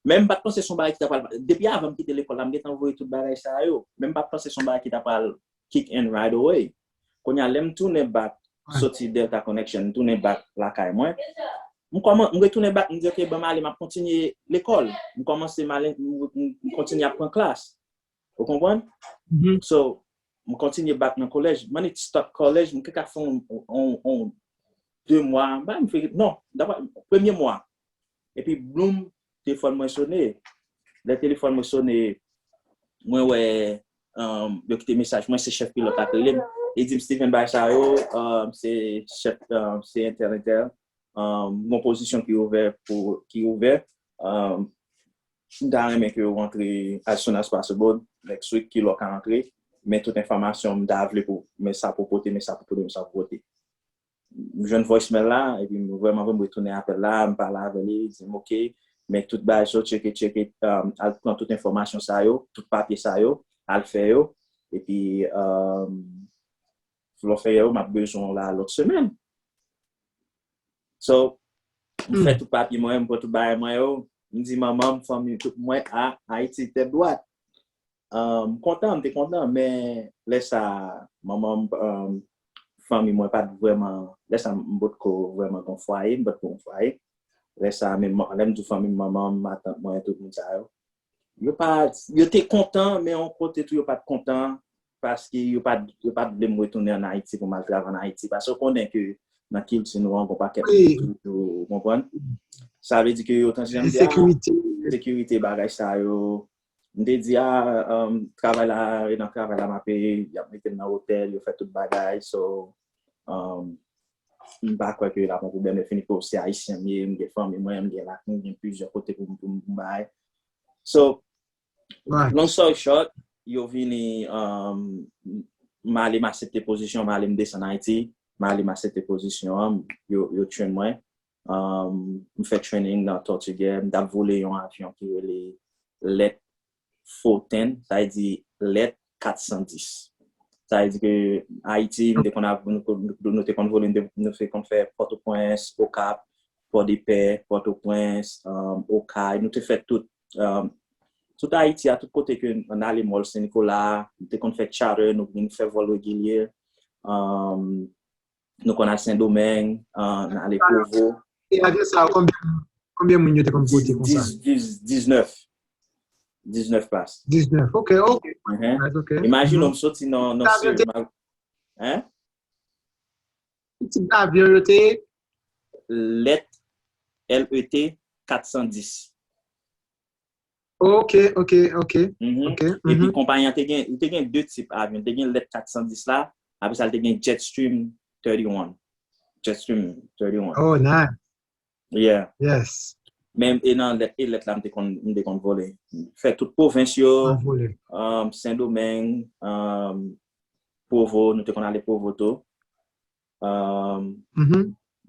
men m pa t panse se yon bagay ki ta pral, depi avan m kite lekòl la, m gentan voye tout bagay sa yo. Men m pa t panse se yon bagay ki ta pral kick in right away. Kounye a, lè m tounen back, soti Delta Connection, m tounen back lakay mwen. M kòman-, m retounen back, m di, ok, ban m ale, m ap kontinye lekòl. M kòmanse m ale, m, m, m kontinye ap pran klas. Ou konprann? So, m kontinye back nan kolèj. Mwen start kolèj, m te ka fè yon, yon, yon de mwa, m pa m fè, non, dapre premye mwa. Epi, bloum, telefòn mwen sone. Lè telefòn mwen sone, mwen wè, um, yo kite mesaj mwen, se chèf pilòt la k rele m. Li di m, Steven, bagay sa yo, um, se chèf, um, se entèl, entèl. Um, gon pozisyon ki ouvè pou, ki ouvè. Um, m ta renmen ke w rantre as soon as possible, next week, ki lè w ka rantre. Men tout enfòmasyon m ta vle pou, men sa pou pote, men sa pou pote, men sa pou pote. M jwenn voicemail la, epi m vrèman, vrèman retounen apèl la, m pale avè li, li di m, ok, men tout bagay sa yo, tcheke, tcheke, um, al pran tout enfòmasyon sa yo, tout papye sa yo, al fè yo, epi, um, lè w fè yo, m ap bezwen w la lòt semèn. So, m fè tout papye mwen, m pran tout bagay mwen yo, m di manman m, fanmi, tout mwen, a, Ayiti, tèt dwat. Um, m kontan, m te kontan, men lè sa, manman m, um, fanmi mwen pa t vrèman, lè sa, m potko vrèman gon fwaye, m potko gon fwaye. Lè sa, men man-, lè m di fanmi m, manman m, matant mwen, tout moun sa yo, yo pa, yo te kontan, men yon kote tou, yo pa t kontan, paske yo pa t, yo pa t vle m retounen ann Ayiti pou m al travay ann Ayiti. Paske w konnen ke nan kilti nou an, gon pakèt moun toujou, ou konprann? Sa vle di ke yo, tankou jan m di a, ensekirite, bagay sa yo, m te di a, um, travay la, e nan travay la m ape, y ap mete m nan otèl, yo fè tout bagay, so, um, m pa kwè ke l ap yon pwoblèm, men fini ke se Ayisyen m ye, m gen fanmi mwen, m gen la, m gen plizyè kote pou m, pou m, pou m bay. So, long story short, yo vini, um, m ale m aksepte pozisyon, m ale m desann Ayiti, m ale m aksepte pozisyon an, yo, yo train mwen. Um, m fè training nan Tortuguè, m t ap vole yon avyon ki rele Let four ten, sa vle di Let kat san dis. Sa vle di ke Ayiti, m te konn ap, nou, nou, nou te konn vole, nou te, nou te konn fè Pòtoprens, Okap, Pòdepè, Pòtoprens, um, Okay, nou te fè tout, um, tout Ayiti a, tout kote ke n ale, Mòl Sen Nikola, nou te konn fè charter, nou vin fè vòl regilye, um, nou konn al Sendomeng, uh, n ale Pwovo. E avyon sa yo, konbyen, konbyen moun yo te konn pote konsa? Diz, diz, diznèf. Diznèf plas. Diznèf, ok, ok. Mhm. Alright, ok. Imajine w, m soti nan, nan Seychelles, ma-, hein? Ki tip avyon yo te ye? Let, L E T kat san dis. Ok, ok, ok. Mhm. Ok. Epi konpayi an te gen, li te gen de tip avyon. Te gen Let kat san dis la, apre sa, li te gen Jetstream thirty-one. Jetstream thirty-one. Oh, nice. Yeah. Yes. Men, e nan Let, e Let la, m te konn, m te konn vole. Fè tout pwovens yo, um, Sendomeng, um, Pwovo, nou te konn ale Pwovo tou. Um,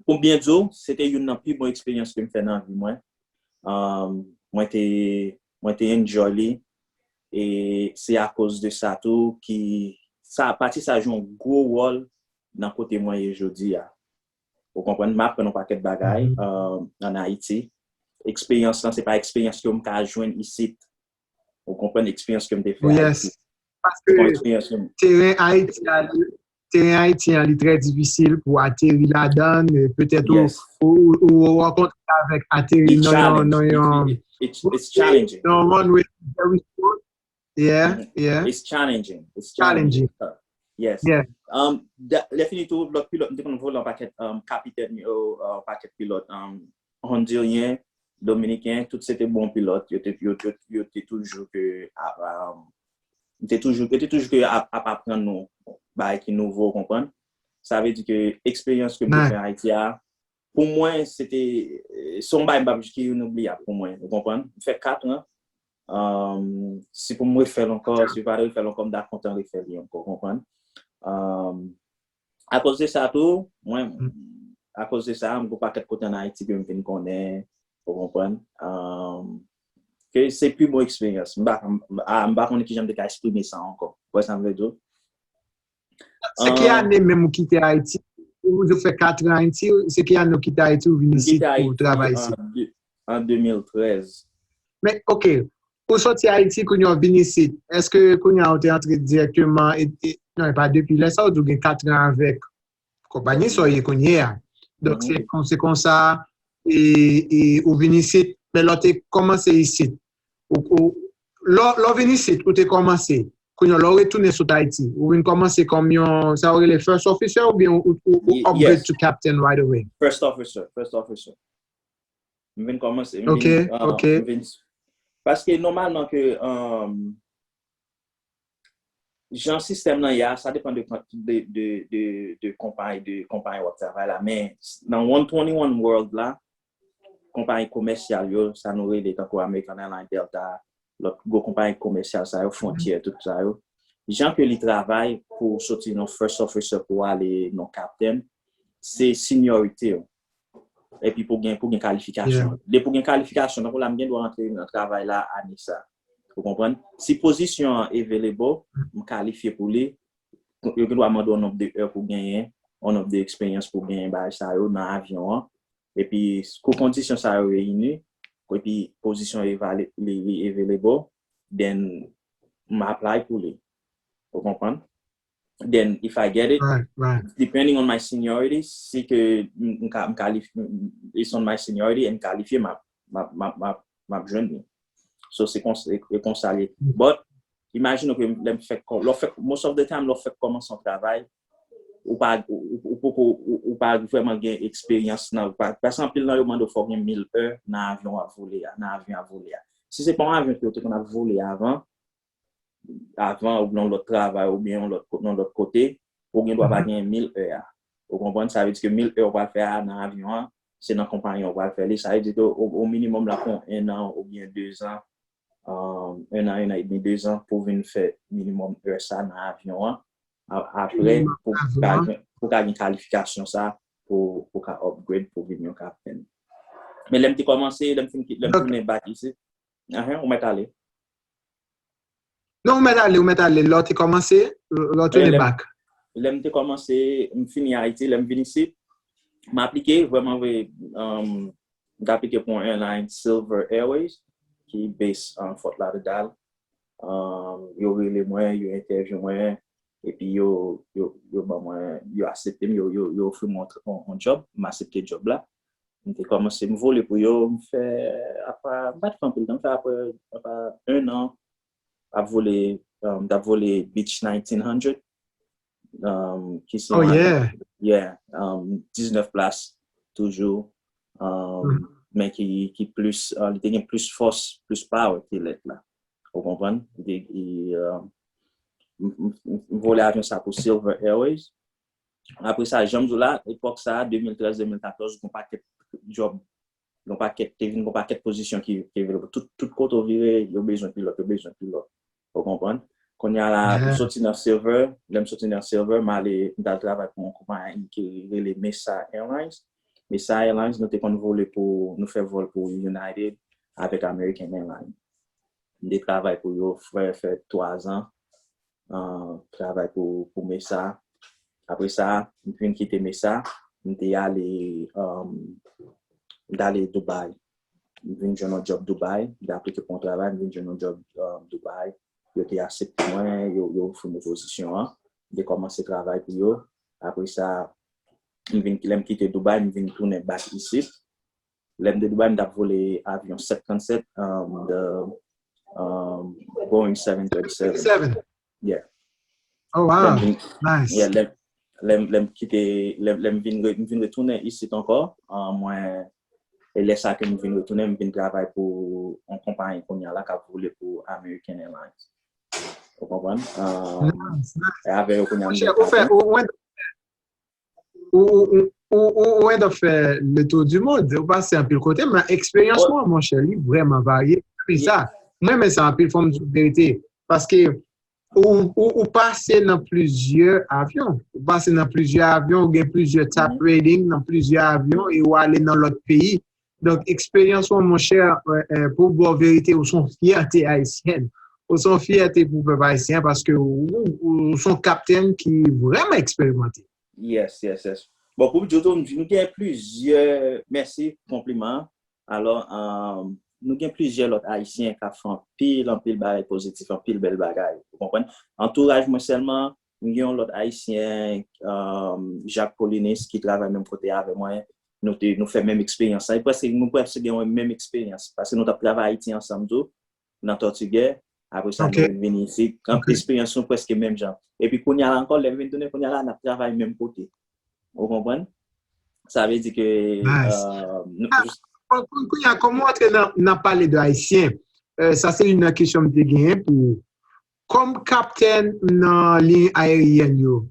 pou m byen di w, se te youn nan pi bon eksperyans ke m fè nan vi mwen. Um, mwen te, mwen te enjoy li. E se akoz de sa tou ki, sa, pati sa jwe yon gwo wòl nan kote mwen ye jodi a. Ou konprann? M aprann yon pakèt bagay, um, ann Ayiti. Eksperyans lan, se pa eksperyans ke m ka jwenn isit. Ou konprann eksperyans ke m te fè Ayiti. Paske teren Ayiti a, li, teren Ayiti a, li trè difisil pou ateri ladan l, petèt ou, ou, ou, ou rankontre avèk ateri nan yon, nan yon, it's, it's challenging. Nan yon runway very short. Yeah, yeah. It's challenging. It's challenging. Yes. Yeah. Um, lè fini tou, lòt pilòt, m te konn vole yon pakèt, um, kapitèn yo, yon pakèt pilòt, um, Honduryen, Dominiken, tout se te bon pilòt. Yo te, yo, yo, yo te toujou ke, um, yo te toujou, yo te toujou ke ap, ap aprann nou bagay ki nouvo, ou konprann? Sa vle di ke eksperyans ke m te fè Ayiti a, pou mwen, se te, se yon bagay m p ap, ki inoubliyab pou mwen, ou konprann? M fè kat an, um, si pou m refè l ankò, si m pa t refè l ankò, m ta kontan refè li ankò, ou konprann? Um, akoz de sa tou, mwen, akoz de sa, m gon pakèt kote ann Ayiti ke m vin konnen, ou konprann? Um, ke se pi bon eksperyans. M pa, m, a, m pa konnen kijan m te ka eksprime sa ankò. Ou wè sa m vle di w? Se ki ane menm ou kite Ayiti? Ou di w fè kat an Ayiti, se ki ane ou kite Ayiti, ou vin isit pou travay isit? M kite Ayiti an de, an de mil trèz. Men, ok, ou soti Ayiti, kounye a w vin isit. Èske kounye a ou te antre dirèkteman, e, e, non, e pa depi lè sa, ou di w gen kat an avèk konpayi sa w ye kounye a. Donk, se kon, se konsa, e, e, ou vin isit, men lè w te kòmanse isit, ou, ou, lè, lè w vin isit, ou te kòmanse. Kounye a, lè w retounen sot Ayiti, ou vin kòmanse kòm yon, sa yo rele first officer oubyen ou, ou, ou upgrade to captain right away? First officer, first officer. M vin kòmanse, m vin, uh, m vin, paske nòmalman ke, um, jan sistèm nan ye a, sa depann de, de, de, de, de konpayi, de konpayi w ap travay la. Men nan one twenty-one World la, konpayi komèsyal yo, sa nou rele tankou American Airlines, Delta, lòt gwo konpayi komèsyal sa yo, Frontier, tout sa yo. Jan ke li travay pou soti nan first officer pou ale nan captain, se seniority w. Epi pou gen, pou gen kalifikasyon. Depi w gen kalifikasyon, tankou la, m gen dwa rantre nan travay la ane sa. Ou konprann? Si pozisyon an available, m kalifye pou li, yo gen dwa mande w nonb de è pou genyen, yon nonb de eksperyans pou genyen bagay sa yo nan avyon an. Epi, kou kondisyon sa yo reyini, epi pozisyon evale-, li, li available, then m apply pou li. Ou konprann? Then, if I get it, depending on my seniority, si ke m, m ka, m kalif-, m, based on my seniority and kalifye, m ap, m ap, m ap, m ap, m ap jwenn li. So, se konsa, se konsa li ye. But, imajine ke lè m fèk kò-, lè w fèk, most of the time, lè w fèk kòmanse yon travay, ou pa, ou, ou, ou poko, ou, ou pa vrèman gen eksperyans nan, pa, paske anpil nan yo mande w fò w gen mil è nan avyon w ap vole a, nan avyon w ap vole a. Si se pa yon avyon ke w te konn ap vole avan, avan, ou nan yon lòt travay, oubyen yon lòt ko-, nan lòt kote, ou gen dwa pa gen mil è a. Ou konprann? Sa vle di ke mil è w pral fè a nan avyon an, se nan konpayi an w pral fè li. Sa vle di ke o, o minimòm l ap pran yon ennan oubyen dezan um, un an, un an et demi, deux ans pou vin fè minimum è sa nan avyon an. A- Apre, pou ka gen, pou ka gen kalifikasyon sa, pou, pou ka upgrade, pou vin yon kaptèn. Men lè m te kòmanse, lè m fin ki- lè m Ok. tounen bak isi, ahan, ou mèt ale. Non, ou mèt ale, ou mèt ale. Lè w te kòmanse, lè w tounen bak. Lè m te kòmanse, m fini Ayiti, lè m vin isit, m aplike, vrèman vre, um, m te aplike pou yon airline Silver Airways, ki base an Fort Lauderdale. Um, yo rele mwen, yo entèvyou mwen, epi yo, yo, yo ban mwen, yo aksepte m, yo, yo, yo ofri mwen yon, yon, yon job, m aksepte job la. M te kòmanse, m vole pou yo, m fè, apa, m pa t fè anpil tan, m fè apre, apa, un an, ap vole, um, t ap vole Beech nineteen hundred, um, ki se Oh, yon yeah. Yeah, um, diznèf plas, toujou, um, men ki, ki plis, uh, li te gen plis fòs, plis power ke lèt la. Ou konprann? Li te, li, uh, m- m- m- m vole avyon sa pou Silver Airways. Apre sa, jan m di w la, epòk sa, de mil trèz, de mil katòz, gon pakèt job, gon pakèt, te vin gon pakèt pozisyon ki, ki available. Tout, tout kote w vire, yo bezwen pilòt, yo bezwen pilòt. Ou konprann? Kounye a la, m Yeah. soti nan Silver, lè m soti nan Silver, m ale, m t al travay pou yon konpayi ki rele Mesa Airlines. Mesa Airlines, nou te konn vole pou, nou fè vòl pou United avèk American Airlines. M te travay pou yo, fè, fè twa zan, uh, travay pou, pou Mesa. Apre sa, m fin kite Mesa, m te ale, um, m t ale Dubai. M vin jwenn yon job Dubai, m te aplike pou yon travay, m vin jwenn yon job, um, Dubai. Yo te aksepte mwen, yo, yo ofri mwen pozisyon an. M te kòmanse travay pou yo. Apre sa, m vin, lè m kite Dubai, m vin tounen bak isit. Lè m te Dubai, m t ap vole avyon sèt trant sèt, um, the, um, Boeing seven thirty-seven. Seven. Yeah. Oh, Lè m wow. vin, Nice. yeah, lè, lè, m- lè m kite, lè, lè m vin, re- m vin retounen isit ankò, uh, mwen, e lè sa ke m vin retounen, m vin travay pou yon konpayi kounye a la k ap vole pou American Airlines. Ou konprann? Um, Nice, nice. E avè yo kounye a m Monchè, gen ou fè, patron. ou, ou, ou, ou, ou, ou, ou end up fè le tour du monde. Ou pase anpil kote, men eksperyans Oh, ou an, monchè, li vrèman varye. Wi, sa. Mwen, men sa anpil, fò m di w verite. Paske ou, ou, ou pase nan plizyè avyon. Ou pase nan plizyè avyon, ou gen plizyè top rating nan plizyè avyon, e ou ale nan lòt peyi. Donk, eksperyans ou an, monchè, euh, euh, pou w ba w verite, ou se yon fyète ayisyèn. Ou se yon fyète pou pèp ayisyen, paske ou, ou, ou se yon kaptèn ki vrèman eksperimante. Yes, yes, yes. Bon, pou m di w tou, m di, nou gen plizyè, mèsi, konpliman. Alò, um, nou gen plizyè lòt Ayisyen k ap fè anpil, anpil bagay pozitif, anpil bèl bagay. Ou konprann? Antouraj mwen sèlman, m gen yon lòt Ayisyen, um, Jacques Paulinis, ki travay menm kote avè mwen. Nou te, nou fè menm eksperyans la. E prèske, nou prèske gen yon menm eksperyans. Paske nou t ap travay Ayiti ansanm tou, nan Tòtigè. Apre sa, Ok. Nou vin vini isit. Kan Ok. Eksperyans nou prèske menm jan. Epi kounye a la ankò, lè m vin tounen kounye a la, n ap travay menm kote. Ou konprann? Sa vle di ke Nice. euh, nou, Ah, jis- Kon- kon- Kounye a, kòman w antre nan, nan pale de Ayisyen? Euh, sa se youn nan kesyon m te genyen pou ou. Kòm kaptèn nan liy ayeryèn yo,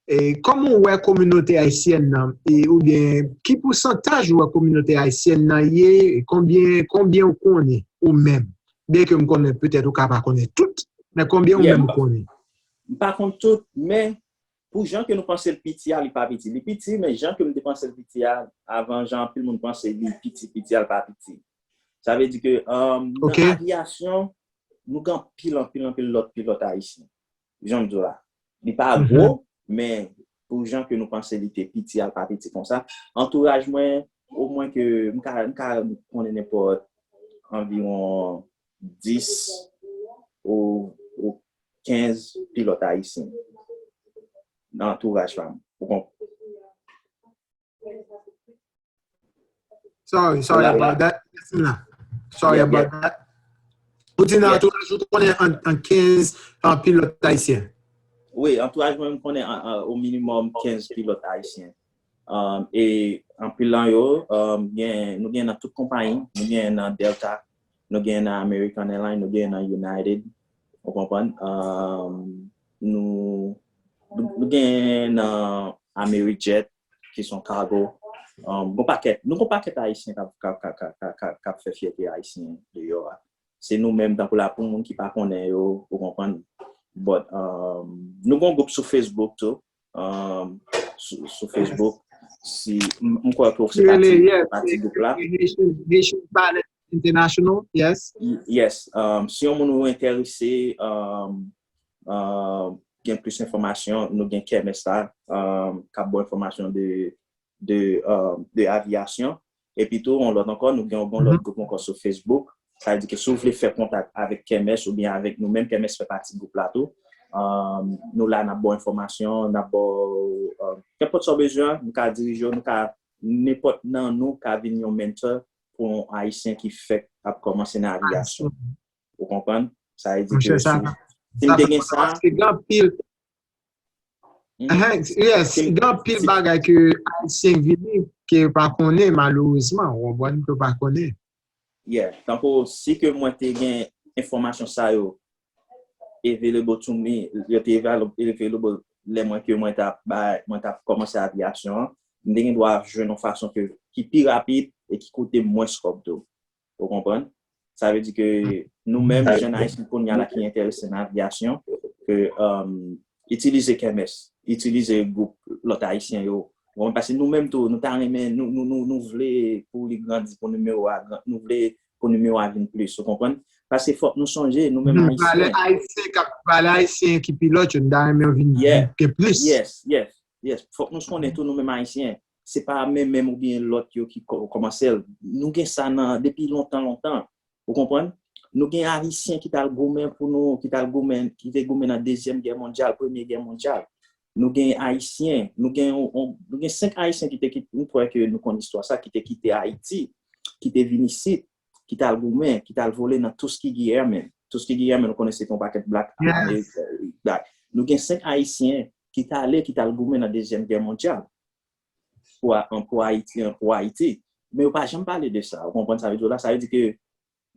e kòman w wè kominote ayisyèn nan? E, oubyen, ki pousantaj w wè kominote ayisyèn nan ye? E konbyen, konbyen w konnen ou menm? Byenke m konnen petèt ou ka pa konnen tout, men konbyen ou Yeah, menm m ou pa, konnen? M pa konn tout, men pou jan ke nou panse l piti a, li pa piti. Li piti, men jan ke m te panse l piti a, avan jan anpil moun panse li piti, piti a, li pa piti. Sa vle di ke um, nan Ok. Avyasyon, nou gen anpil, anpil, anpil lòt pilòt ayisyen. Jan m di w la. Li pa Mhm. gwo, men pou jan ke nou panse li te piti a, li pa piti konsa. Antouraj mwen, omwen ke m ka, m ka konnen nenpòt anviwon dis ou, ou kenz pilòt ayisyen nan antouraj pa m. Ou konprann? Sorry, sorry Hola, hola. About that. Listen la. Sorry Yeah, about yeah. That. Ou di nan Yeah. Antouraj ou konnen an, an kenz an pilòt ayisyen. Wi, antouraj mwen, m konnen an, an, o minimòm kenz pilòt ayisyen. Um, e anpil lan yo, um, gen, nou gen nan tout konpayi, nou gen nan Delta, nou gen nan American Airlines, nou gen nan United, ou konprann? Um, nou, nou, nou gen nan Amerijet, ki se yon cargo. Um, gon pakèt, nou gon pakèt ayisyen k ap, k ap, k ap, k ap, k ap, k ap fè fyète ayisyen deyò a. Se nou menm, tankou la, pou moun ki pa konnen yo, ou konprann. But, um, nou gen yon gwoup sou Facebook tou. Um, sou, sou Facebook, si, m, m kwè ke w se pati, pati gwoup la. Haitian, Haitian Ballet International, yes. Yes. Um, si yon moun ou enterese, um, um, gen plis enfòmasyon, nou gen kèmès la, um, k ap ba w enfòmasyon de, de, um, de avyasyon. Epi tou, yon lòt ankò, nou gen yon bon lòt gwoup ankò sou Facebook. Sa vle di ke si w vle fè kontak avèk kèmès oubyen avèk nou menm, kèmès fè pati gwoup la tou. Um, nou la, n ap ba w enfòmasyon, n ap ba w, um, nenpòt sa w bezwen, nou ka dirije w, nou ka, nenpòt nan nou ka vin yon mentor pou yon Ayisyen ki fèk ap kòmanse nan avyasyon. Ou konprann? Sa vle di ke si, si m te gen sa, paske gen anpil, yes, gen anpil bagay ke Ayisyen vini ke yo pa konnen, malerezman, ou konprann, ke yo pa konnen. Yeah, tankou si ke mwen te gen enfòmasyon sa yo available to me, yo te available lè mwen ke mwen t ap bay, mwen t ap kòmanse avyasyon an, m te gen dwa jwenn yon fason ke, ki pi rapid e ki koute mwens kòb tou. Ou konprann? Sa vle di ke nou menm, jèn Ayisyen kounye a la ki enterese nan avyasyon, ke, um, itilize kèmès, itilize gwoup lòt Ayisyen yo. Ou konprann? Paske nou menm tou, nou ta renmen, nou, nou, nou, nou vle pou li grandi, pou nimewo a, nou vle pou nimewo a vin plis, ou konprann? Paske fòk nou sonje, nou menm Ayisyen. Valè Ayisyen k ap, valè Ayisyen ki pi lòt yo, nou ta renmen yo vin gen plis. Yes, yes, yes. Fòk nou konnen tou, nou menm Ayisyen, se pa menm, menm oubyen lòt yo ki kò-, kòmanse l. Nou gen sa nan, depi lontan, lontan. Ou konprann? Nou gen Ayisyen ki t al goumen pou nou, ki t al goumen, ki te goumen nan Dezyèm Gè Mondyal, Premye Gè Mondyal. Nou gen Ayisyen, nou gen, on, nou gen senk Ayisyen ki te kite, m kwè ke nou konn istwa sa, ki te kite Ayiti, ki te vin isit, ki t al goumen, ki t al vole nan Tuskegee Airmen. Tuskegee Airmen, nou konnen se te yon pakèt black American, black. Nou gen senk Ayisyen ki t ale, ki t al goumen nan Dezyèm Gè Mondyal pou, pou Ayiti, pou Ayiti. Men yo pa janm pale de sa. Ou konprann sa vle di la? Sa vle di ke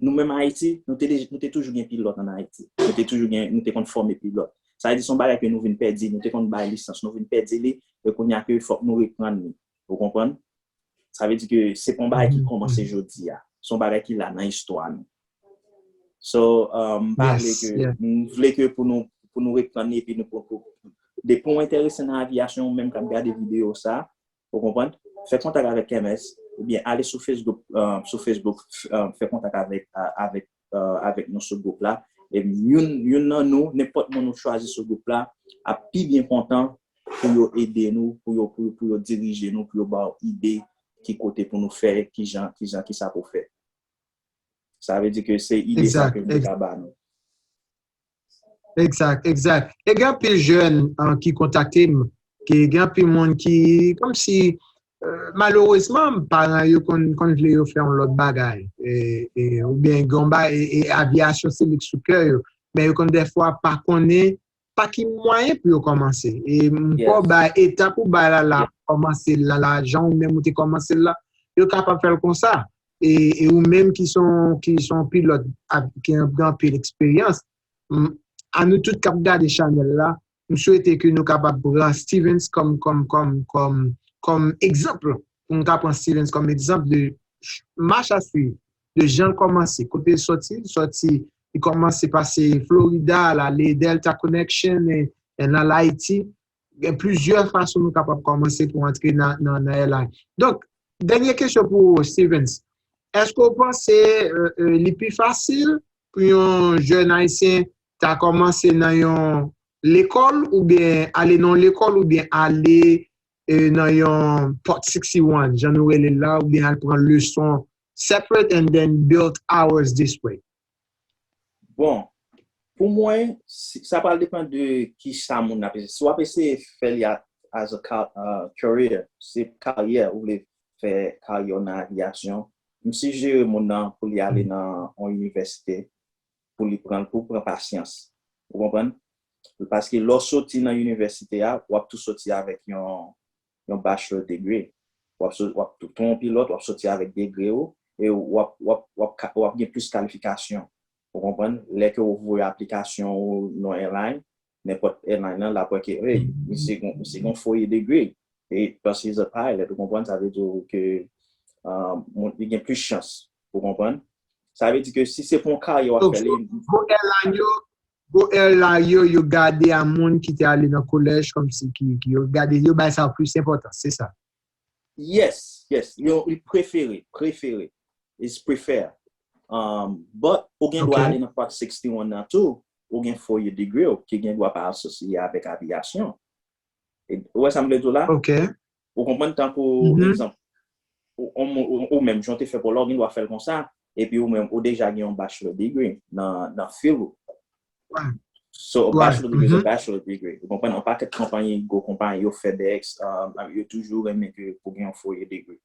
nou menm Ayiti, nou te, nou te toujou gen pilòt ann Ayiti. Nou te toujou gen, nou te konn fòme pilòt. Sa vle di se yon bagay ke nou vin pèdi, nou te konn bay lisans, nou vin pèdi li, e kounye a ke fòk nou reprann li. Ou konprann? Sa vle di ke se pa yon bagay ki kòmanse jodi a. Se yon bagay ki la nan istwa nou. So, um, m pa vle ke, m vle ke pou nou, pou nou reprann li, epi nou, pou, pou, depi w enterese nan avyasyon, ou menm k ap gade videyo sa, ou konprann? Fè kontak avèk Kèmès, oubyen ale sou Facebook, uh, sou Facebook, uh, fè kontak avèk, a-, avèk, uh, avèk nou sou gwoup la. E youn, youn nan nou, nenpòt moun ou chwazi sou gwoup la, ap pi byen kontan pou yo ede nou, pou yo, pou, pou yo dirije nou, pou yo ba w ide ki kote pou nou fè, ki jan, ki jan, ki sa pou fè. Sa vle di ke se ide sa ke m te ka ba nou. Egzak, egzak. E gen anpil jèn, uh, ki kontakte m, ki gen anpil moun ki, kòmsi, uh, malerezman, paran yo konn, konn vle yo fè yon lòt bagay. E, e, oubyen gen yon ba-, e, e avyasyon se li k sou kè yo. Men yo konn dèfwa pa konnen pa ki mwayen pou yo kòmanse. E m kwè w bay etap ou bay la, la kòmanse la, la, jan ou menm ou te kòmanse la, yo kapab fè l konsa. E, e ou menm ki son, ki son pilòt ak, ki gen anpil eksperyans, m, a nou tout k ap gade chanèl la, m swete ke nou kapab pran Stevens kòm, kòm, kòm, kòm, kòm egzanp. Pou nou ka pran Stevens kòm egzanp de ch-, mach a swiv, de jan l kòmanse, kote l sòti, l sòti, li kòmanse pase Florida, l ale Delta Connection, e, e l al Ayiti. Gen plizyè fason nou kapab kòmanse pou antre nan, nan, nan airline. Donk, dènye kesyon pou ou, Stevens. Èske w panse, e, e, li pi fasil pou yon jèn ayisyen ta kòmanse nan yon lekòl oubyen ale nan yon lekòl oubyen ale, e, nan yon Part sixty-one, jan nou rele l la, oubyen al pran leson separate and then build hours this way? Bon, pou mwen, si, sa pral depann de ki sa moun ap eseye. Si w ap eseye fè li a, as a ca-, uh, career, se karyè, ou vle fè karyè w nan avyasyon, m sijere moun nan pou li ale nan yon inivèsite, pou li pran, pou pran pasyans. Ou konprann? Paske lè w soti nan inivèsite a, w ap tou soti avèk yon, yon bachelor degree. W ap, so-, w ap tou, tou yon pilòt, w ap soti avèk degre w, e w ap, w ap, w ap ka, w ap gen plis kalifikasyon. Ou konprann? Lè ke w voye aplikasyon ou nan airline, nenpòt airline nan, l ap wè ke, hey, misye gon, misye gon foye degree. E paske he's a pilot, ou konprann? Sa vle di ke, uh, moun, li gen plis chans, ou konprann? Sa vle di ke si se pou yon karyè w ap fè li. Gwo airline yo, gwo airline yo, yo gade a moun ki te ale nan kolèj kòmsi ki, ki yo gade, yo bay sa plis enpòtans, se sa. Yes, yes. Yo, li prefere, prefere. Is prefer. Um, but, ou gen dwa ale nan Part sixty-one nan tou, ou gen four year degree, ou ki gen dwa pa asosye avèk aviyasyon. Ou wè sa m vle di w la? Ok. Ou konprann tankou, egzanp, ou, ou, ou, ou menm, jan w te fè pou la, ou gen dwa fè l konsa, epi ou menm, ou deja gen yon bachelor degree nan, nan field ou. So, a bachelor degree is a bachelor degree. Ou konprann? Yon pakèt konpayi, gwo konpayi, yo FedEx, um, yo toujou renmen ke pou gen yon four year degree.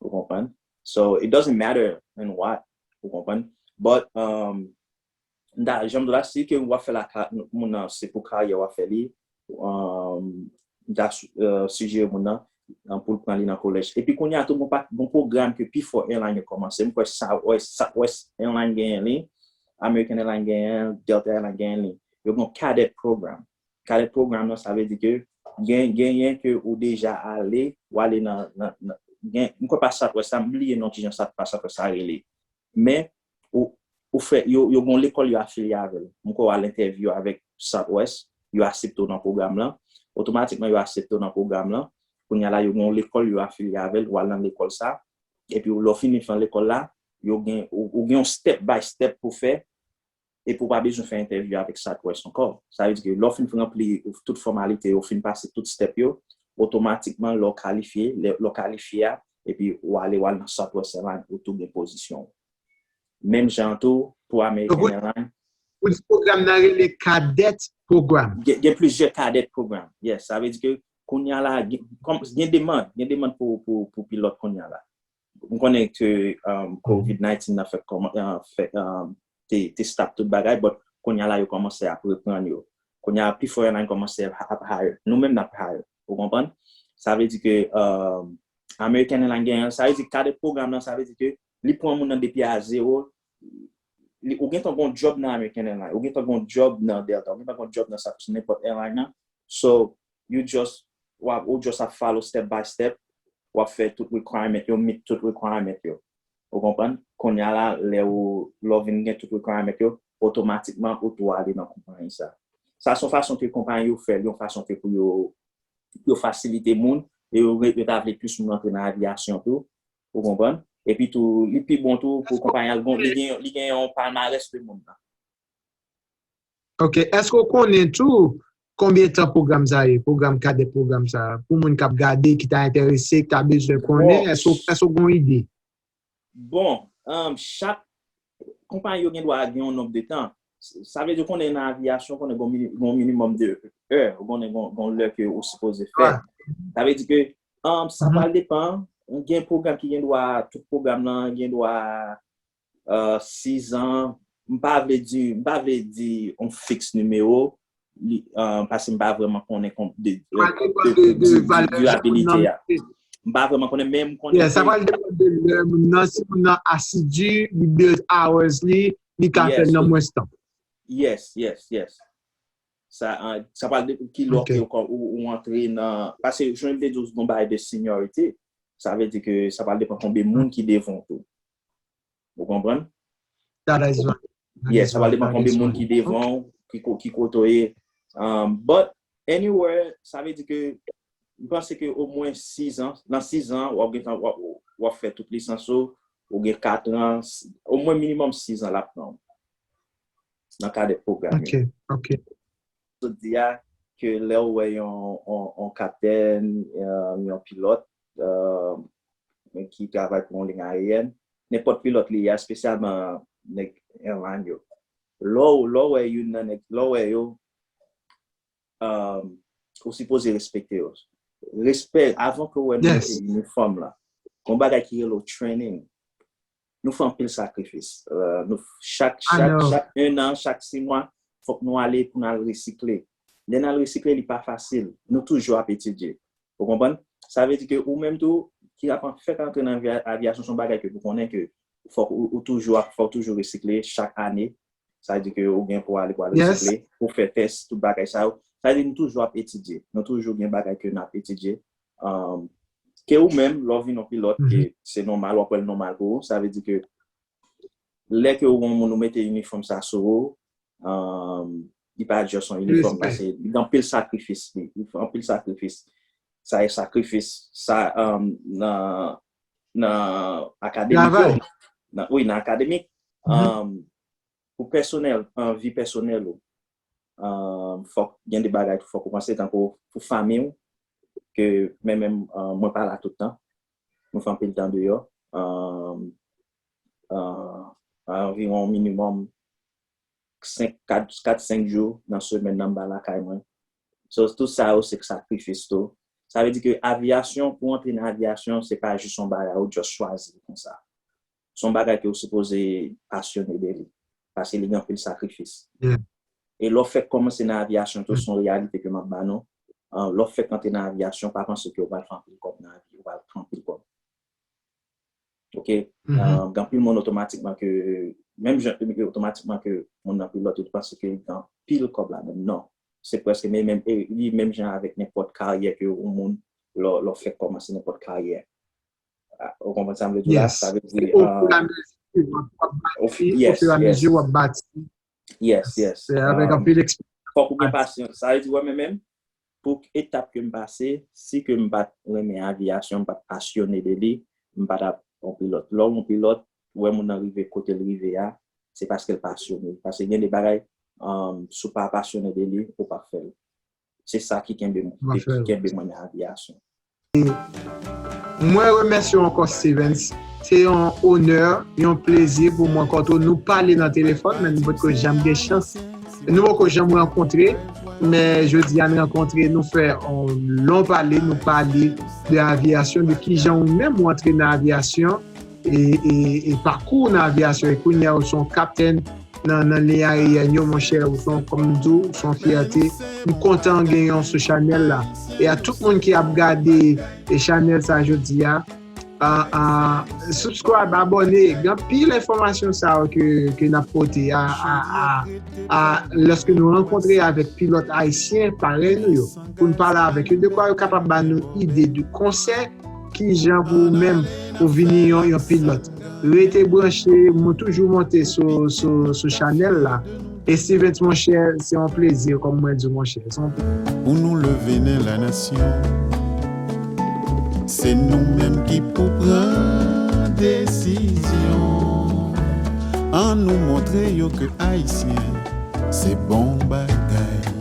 Ou konprann? So, it doesn't matter in what. Ou konprann? But, um, da, jan m di la, si ke w ap fè la, moun nan, se pou karyè w ap fè li, um, m ta sijere moun nan, um, pou l pran li nan kolèj. Epi kounye a tou, gon, gon pwogram ke pifò airline yo kòmanse. M kwè Southwest, Southwest Airline genyen li, American Airline genyen, Delta Airline genyen li. Yo gen cadet program. Cadet program nan, sa vle di ke gen, genyen ke ou deja ale, ou ale nan, nan, nan gen, m kwè pa Southwest la, m bliye non kijan sa pa Southwest la rele. Men, ou, ou fè, yo, yo gen yon lekòl yo afilye avè l. M kwè w al entèvyou avèk Southwest, yo aksepte w nan pwogram lan. Otomatikman, yo aksepte w nan pwogram lan. Kounye a la, yo gen yon lekòl yo afilye avè l, ou al nan lekòl sa. Epi, lè w fini fè lekòl la, yo gen, ou, ou gen yon step by step pou fè, epi w pa bezwen fè entèvyou avèk Southwest ankò. Sa vle di ke lè w fin ranpli tout fòmalite yo, fin pase tout step yo, otomatikman, lè w kalifye, lè, lè w kalifye a, epi w ale, w al nan Southwest Airlines, ou tou gen pozisyon w. Menm jan tou, pou American Airlines. Ou di pwogram nan rele Cadet Program. Gen, gen plizyè cadet program. Yes, sa vle di ke kounye a la, gen, gen demann, gen demann pou, pou, pou pilòt kounye a la. M konnen ke, um, covid nineteen nan fè, uh, fè, um, te, te stop tout bagay, but kounye a la yo kòmanse ap reprann yo. Kounye a pifò airline kòmanse ap hire. Nou menm n ap hire. Ou konprann? Sa vle di ke, um, American Airlines genyen, sa vle di cadet program nan, sa vle di ke li pran moun nan depi a zewo. Li, ou gentan gon job nan American Airlines, ou gentan gon job nan Delta, ou gentan gon job nan sa, nenpòt airline nan. So, you just, w ap, ou just ap follow step by step, w ap fè tout requirement yo, meet tout requirement yo. Ou konprann? Kounye a la, lè ou, lè w vin gen tout requirement yo, otomatikman, ou tou ale nan konpayi sa. Sa se yon fason ke konpayi yo fè l, yon fason ke pou yo, yo fasilite moun, e yo, yo ta vle plis moun antre nan aviyasyon tou, ou konprann? Epi tou, li pi bon tou pou konpayi a, li gen, li gen yon palmarès de moun nan. Ok, èske w konnen tou konbyen tan pwogram sa ye, pwogram cadet program sa, pou moun k ap gade, ki ta enterese, ki ta bezwen konnen, èske, èske w gen yon ide? Bon, um, chak konpayi yo gen dwa gen yon nonb de tan. Sa vle di, konnen nan aviyasyon, konnen gon mini-, gon minimòm de è, ou konnen gon, gon lè ke ou sipoze fè. Sa vle di ke, um, sa pral depann, gen pwogram ki gen dwa, tout pwogram nan gen dwa, uh, sizan, m pa vle di, m pa vle di yon fiks nimewo, li, uh, paske m pa vrèman konnen kon-, de, de, de, de, de, de durabilité a. M pa vrèman konnen, men m konnen. Yeah, sa pral depann de lè moun nan, si moun nan asidi, li build hours li, li ka fè nan mwens tan. Yes, yes, yes. Sa, uh, sa pral de ki lè ke ou, ou, ou antre nan, paske jan m te di w, gon bagay de seniority, sa vle di ke sa pral depann konbyen moun ki devan w tou. Ou konprann? Yes, sa pral depann konbyen moun ki devan w, ki, ki kote w ye. Um, but, anywhere, sa vle di ke, m panse ke omwen sizan, nan sizan, w ap gentan, w ap, w ap fè tout lisans ou, ou gen katran, omwen minimòm sizan l ap pran w. Nan cadet program yo. Ok, ok. Sot di a, ke lè w wè yon, yon, yon kaptèn, yon, yon pilòt, uh, ki travay pou yon liy ayeryèn, nenpòt pilòt li ye, espesyalman nèg airline yo. Lè w, lè w wè youn nan nèg, lè w wè yo, um, ou sipoze respekte yo. Respè, avan ke w wè nou mete inifòm la. Gon bagay ki rele training. Nou fè anpil sakrifis. Uh, nou, chak, chak, chak un an, chak sis mwa, fòk nou ale pou n al resikle. Lè n al resikle, li pa fasil. Nou toujou ap etidye. Ou konprann? Sa vle di ke ou menm tou, ki ap fèk antre nan avya-, aviyasyon, se yon bagay ke pou konnen ke fòk ou, ou toujou ap, fòk toujou resikle chak ane. Sa vle di ke ou gen pou ale pou al resikle, pou fè tès, tout bagay sa yo. Sa vle di nou toujou ap etidye. Nou toujou gen bagay ke n ap etidye. Um, ke ou menm, lè w vin yon pilòt, ke se nòmal, w ap wè l nòmal pou ou. Sa vle di ke lè ke ou yon moun ou mete inifòm sa sou ou, um, li pa just yon inifòm, paske li gen anpil sakrifis, li, li fè anpil sakrifis. Sa e sakrifis, sa, um, nan, nan akademik yo, nan, wi, nan akademik, um, pou pèsonèl, an vi pèsonèl ou, um, fòk gen de bagay tou, fòk ou panse tankou pou fanmi w, ke men menm, um, mwen pa la tout tan, mwen fè anpil tan deyò, um, uh, anviwon minimòm senk, kat, kat, senk jou nan semèn nan m pa lakay mwen. So, tout sa yo se sakrifis tou. Sa vle di ke avyasyon, pou antre nan avyasyon, se pa jis yon bagay ou just chwazi konsa. Se yon bagay ke ou sipoze pasyone de li. Paske li gen anpil sakrifis. E lè w fèk kòmanse nan avyasyon tou, se yon reyalite ke m ap ba nou. Ah, lè w fèk antre nan avyasyon, pa panse ke ou pral fè anpil kòb nan avi, ou pral fè anpil kòb. Ok? Ah, gen anpil moun otomatikman ke, menm jan, otomatikman ke moun nan pilòt, yo panse ke li gen anpil kòb ladan. Non. Se prèske menm, menm, e, li menm jan avèk nenpòt karyè ke yon moun, lè, lè w fèk kòmanse nenpòt karyè. Ah, ou konprann sa m vle di la? Sa vle di, ah, ofiramezi w ap bati, ofiramezi w ap bati. Yes, yes. Se avèk anpil eksperyans. Fòk ou gen pasyans. Sa vle di, wè, men menm, pou etap ke m pase, si ke m pa t renmen avyasyon, m pa t pasyone de li, m pa t ap yon pilòt. Lè w yon pilòt, ou wè moun nan rive kote l rive a, se paske l pasyone. Paske gen de bagay, um, si w pa pasyone de li, ou p ap fè l. Se sa ki kenbe mwen, ki kenbe mwen nan avyasyon. Mwen remèsye w ankò, Stevens. Se yon onè, yon plezi pou mwen kontre w. Nou pale nan telefòn, men nou potko janm gen chans. Nou poko janm rankontre, men jodi a n rankontre, nou fè yon lon pale, nou pale de avyasyon, de kijan ou menm ou antre nan avyasyon, e, e, e pakou w nan avyasyon, e kounye a ou se yon kaptèn nan, nan liy ayeyèn yo, monchè, ou se yon, kòm m di w, ou se yon fyète. M kontan gen w sou chanèl la. E a tout moun ki ap gade, e, chanèl sa jodi a, a, a, subscribe, abòne. Gen anpil enfòmasyon sa yo ke, ke n ap pote a, a, a, a, lòske nou rankontre avèk pilòt ayisyen parèy nou yo, pou n pale avèk yo, dekwa yo kapab ba nou ide de konsèy, kijan pou ou menm ou vini yon, yon pilòt. Rete branche, mwen toujou monte sou, sou, sou chanèl la. E Stevens, monchè, se yon plezi, kòm mwen di w, monchè. Se yon plezi. Pou nou leve nen lanasyon, se nou menm ki pou pran desizyon. Ann nou montre yo ke Ayisyen se bon bagay.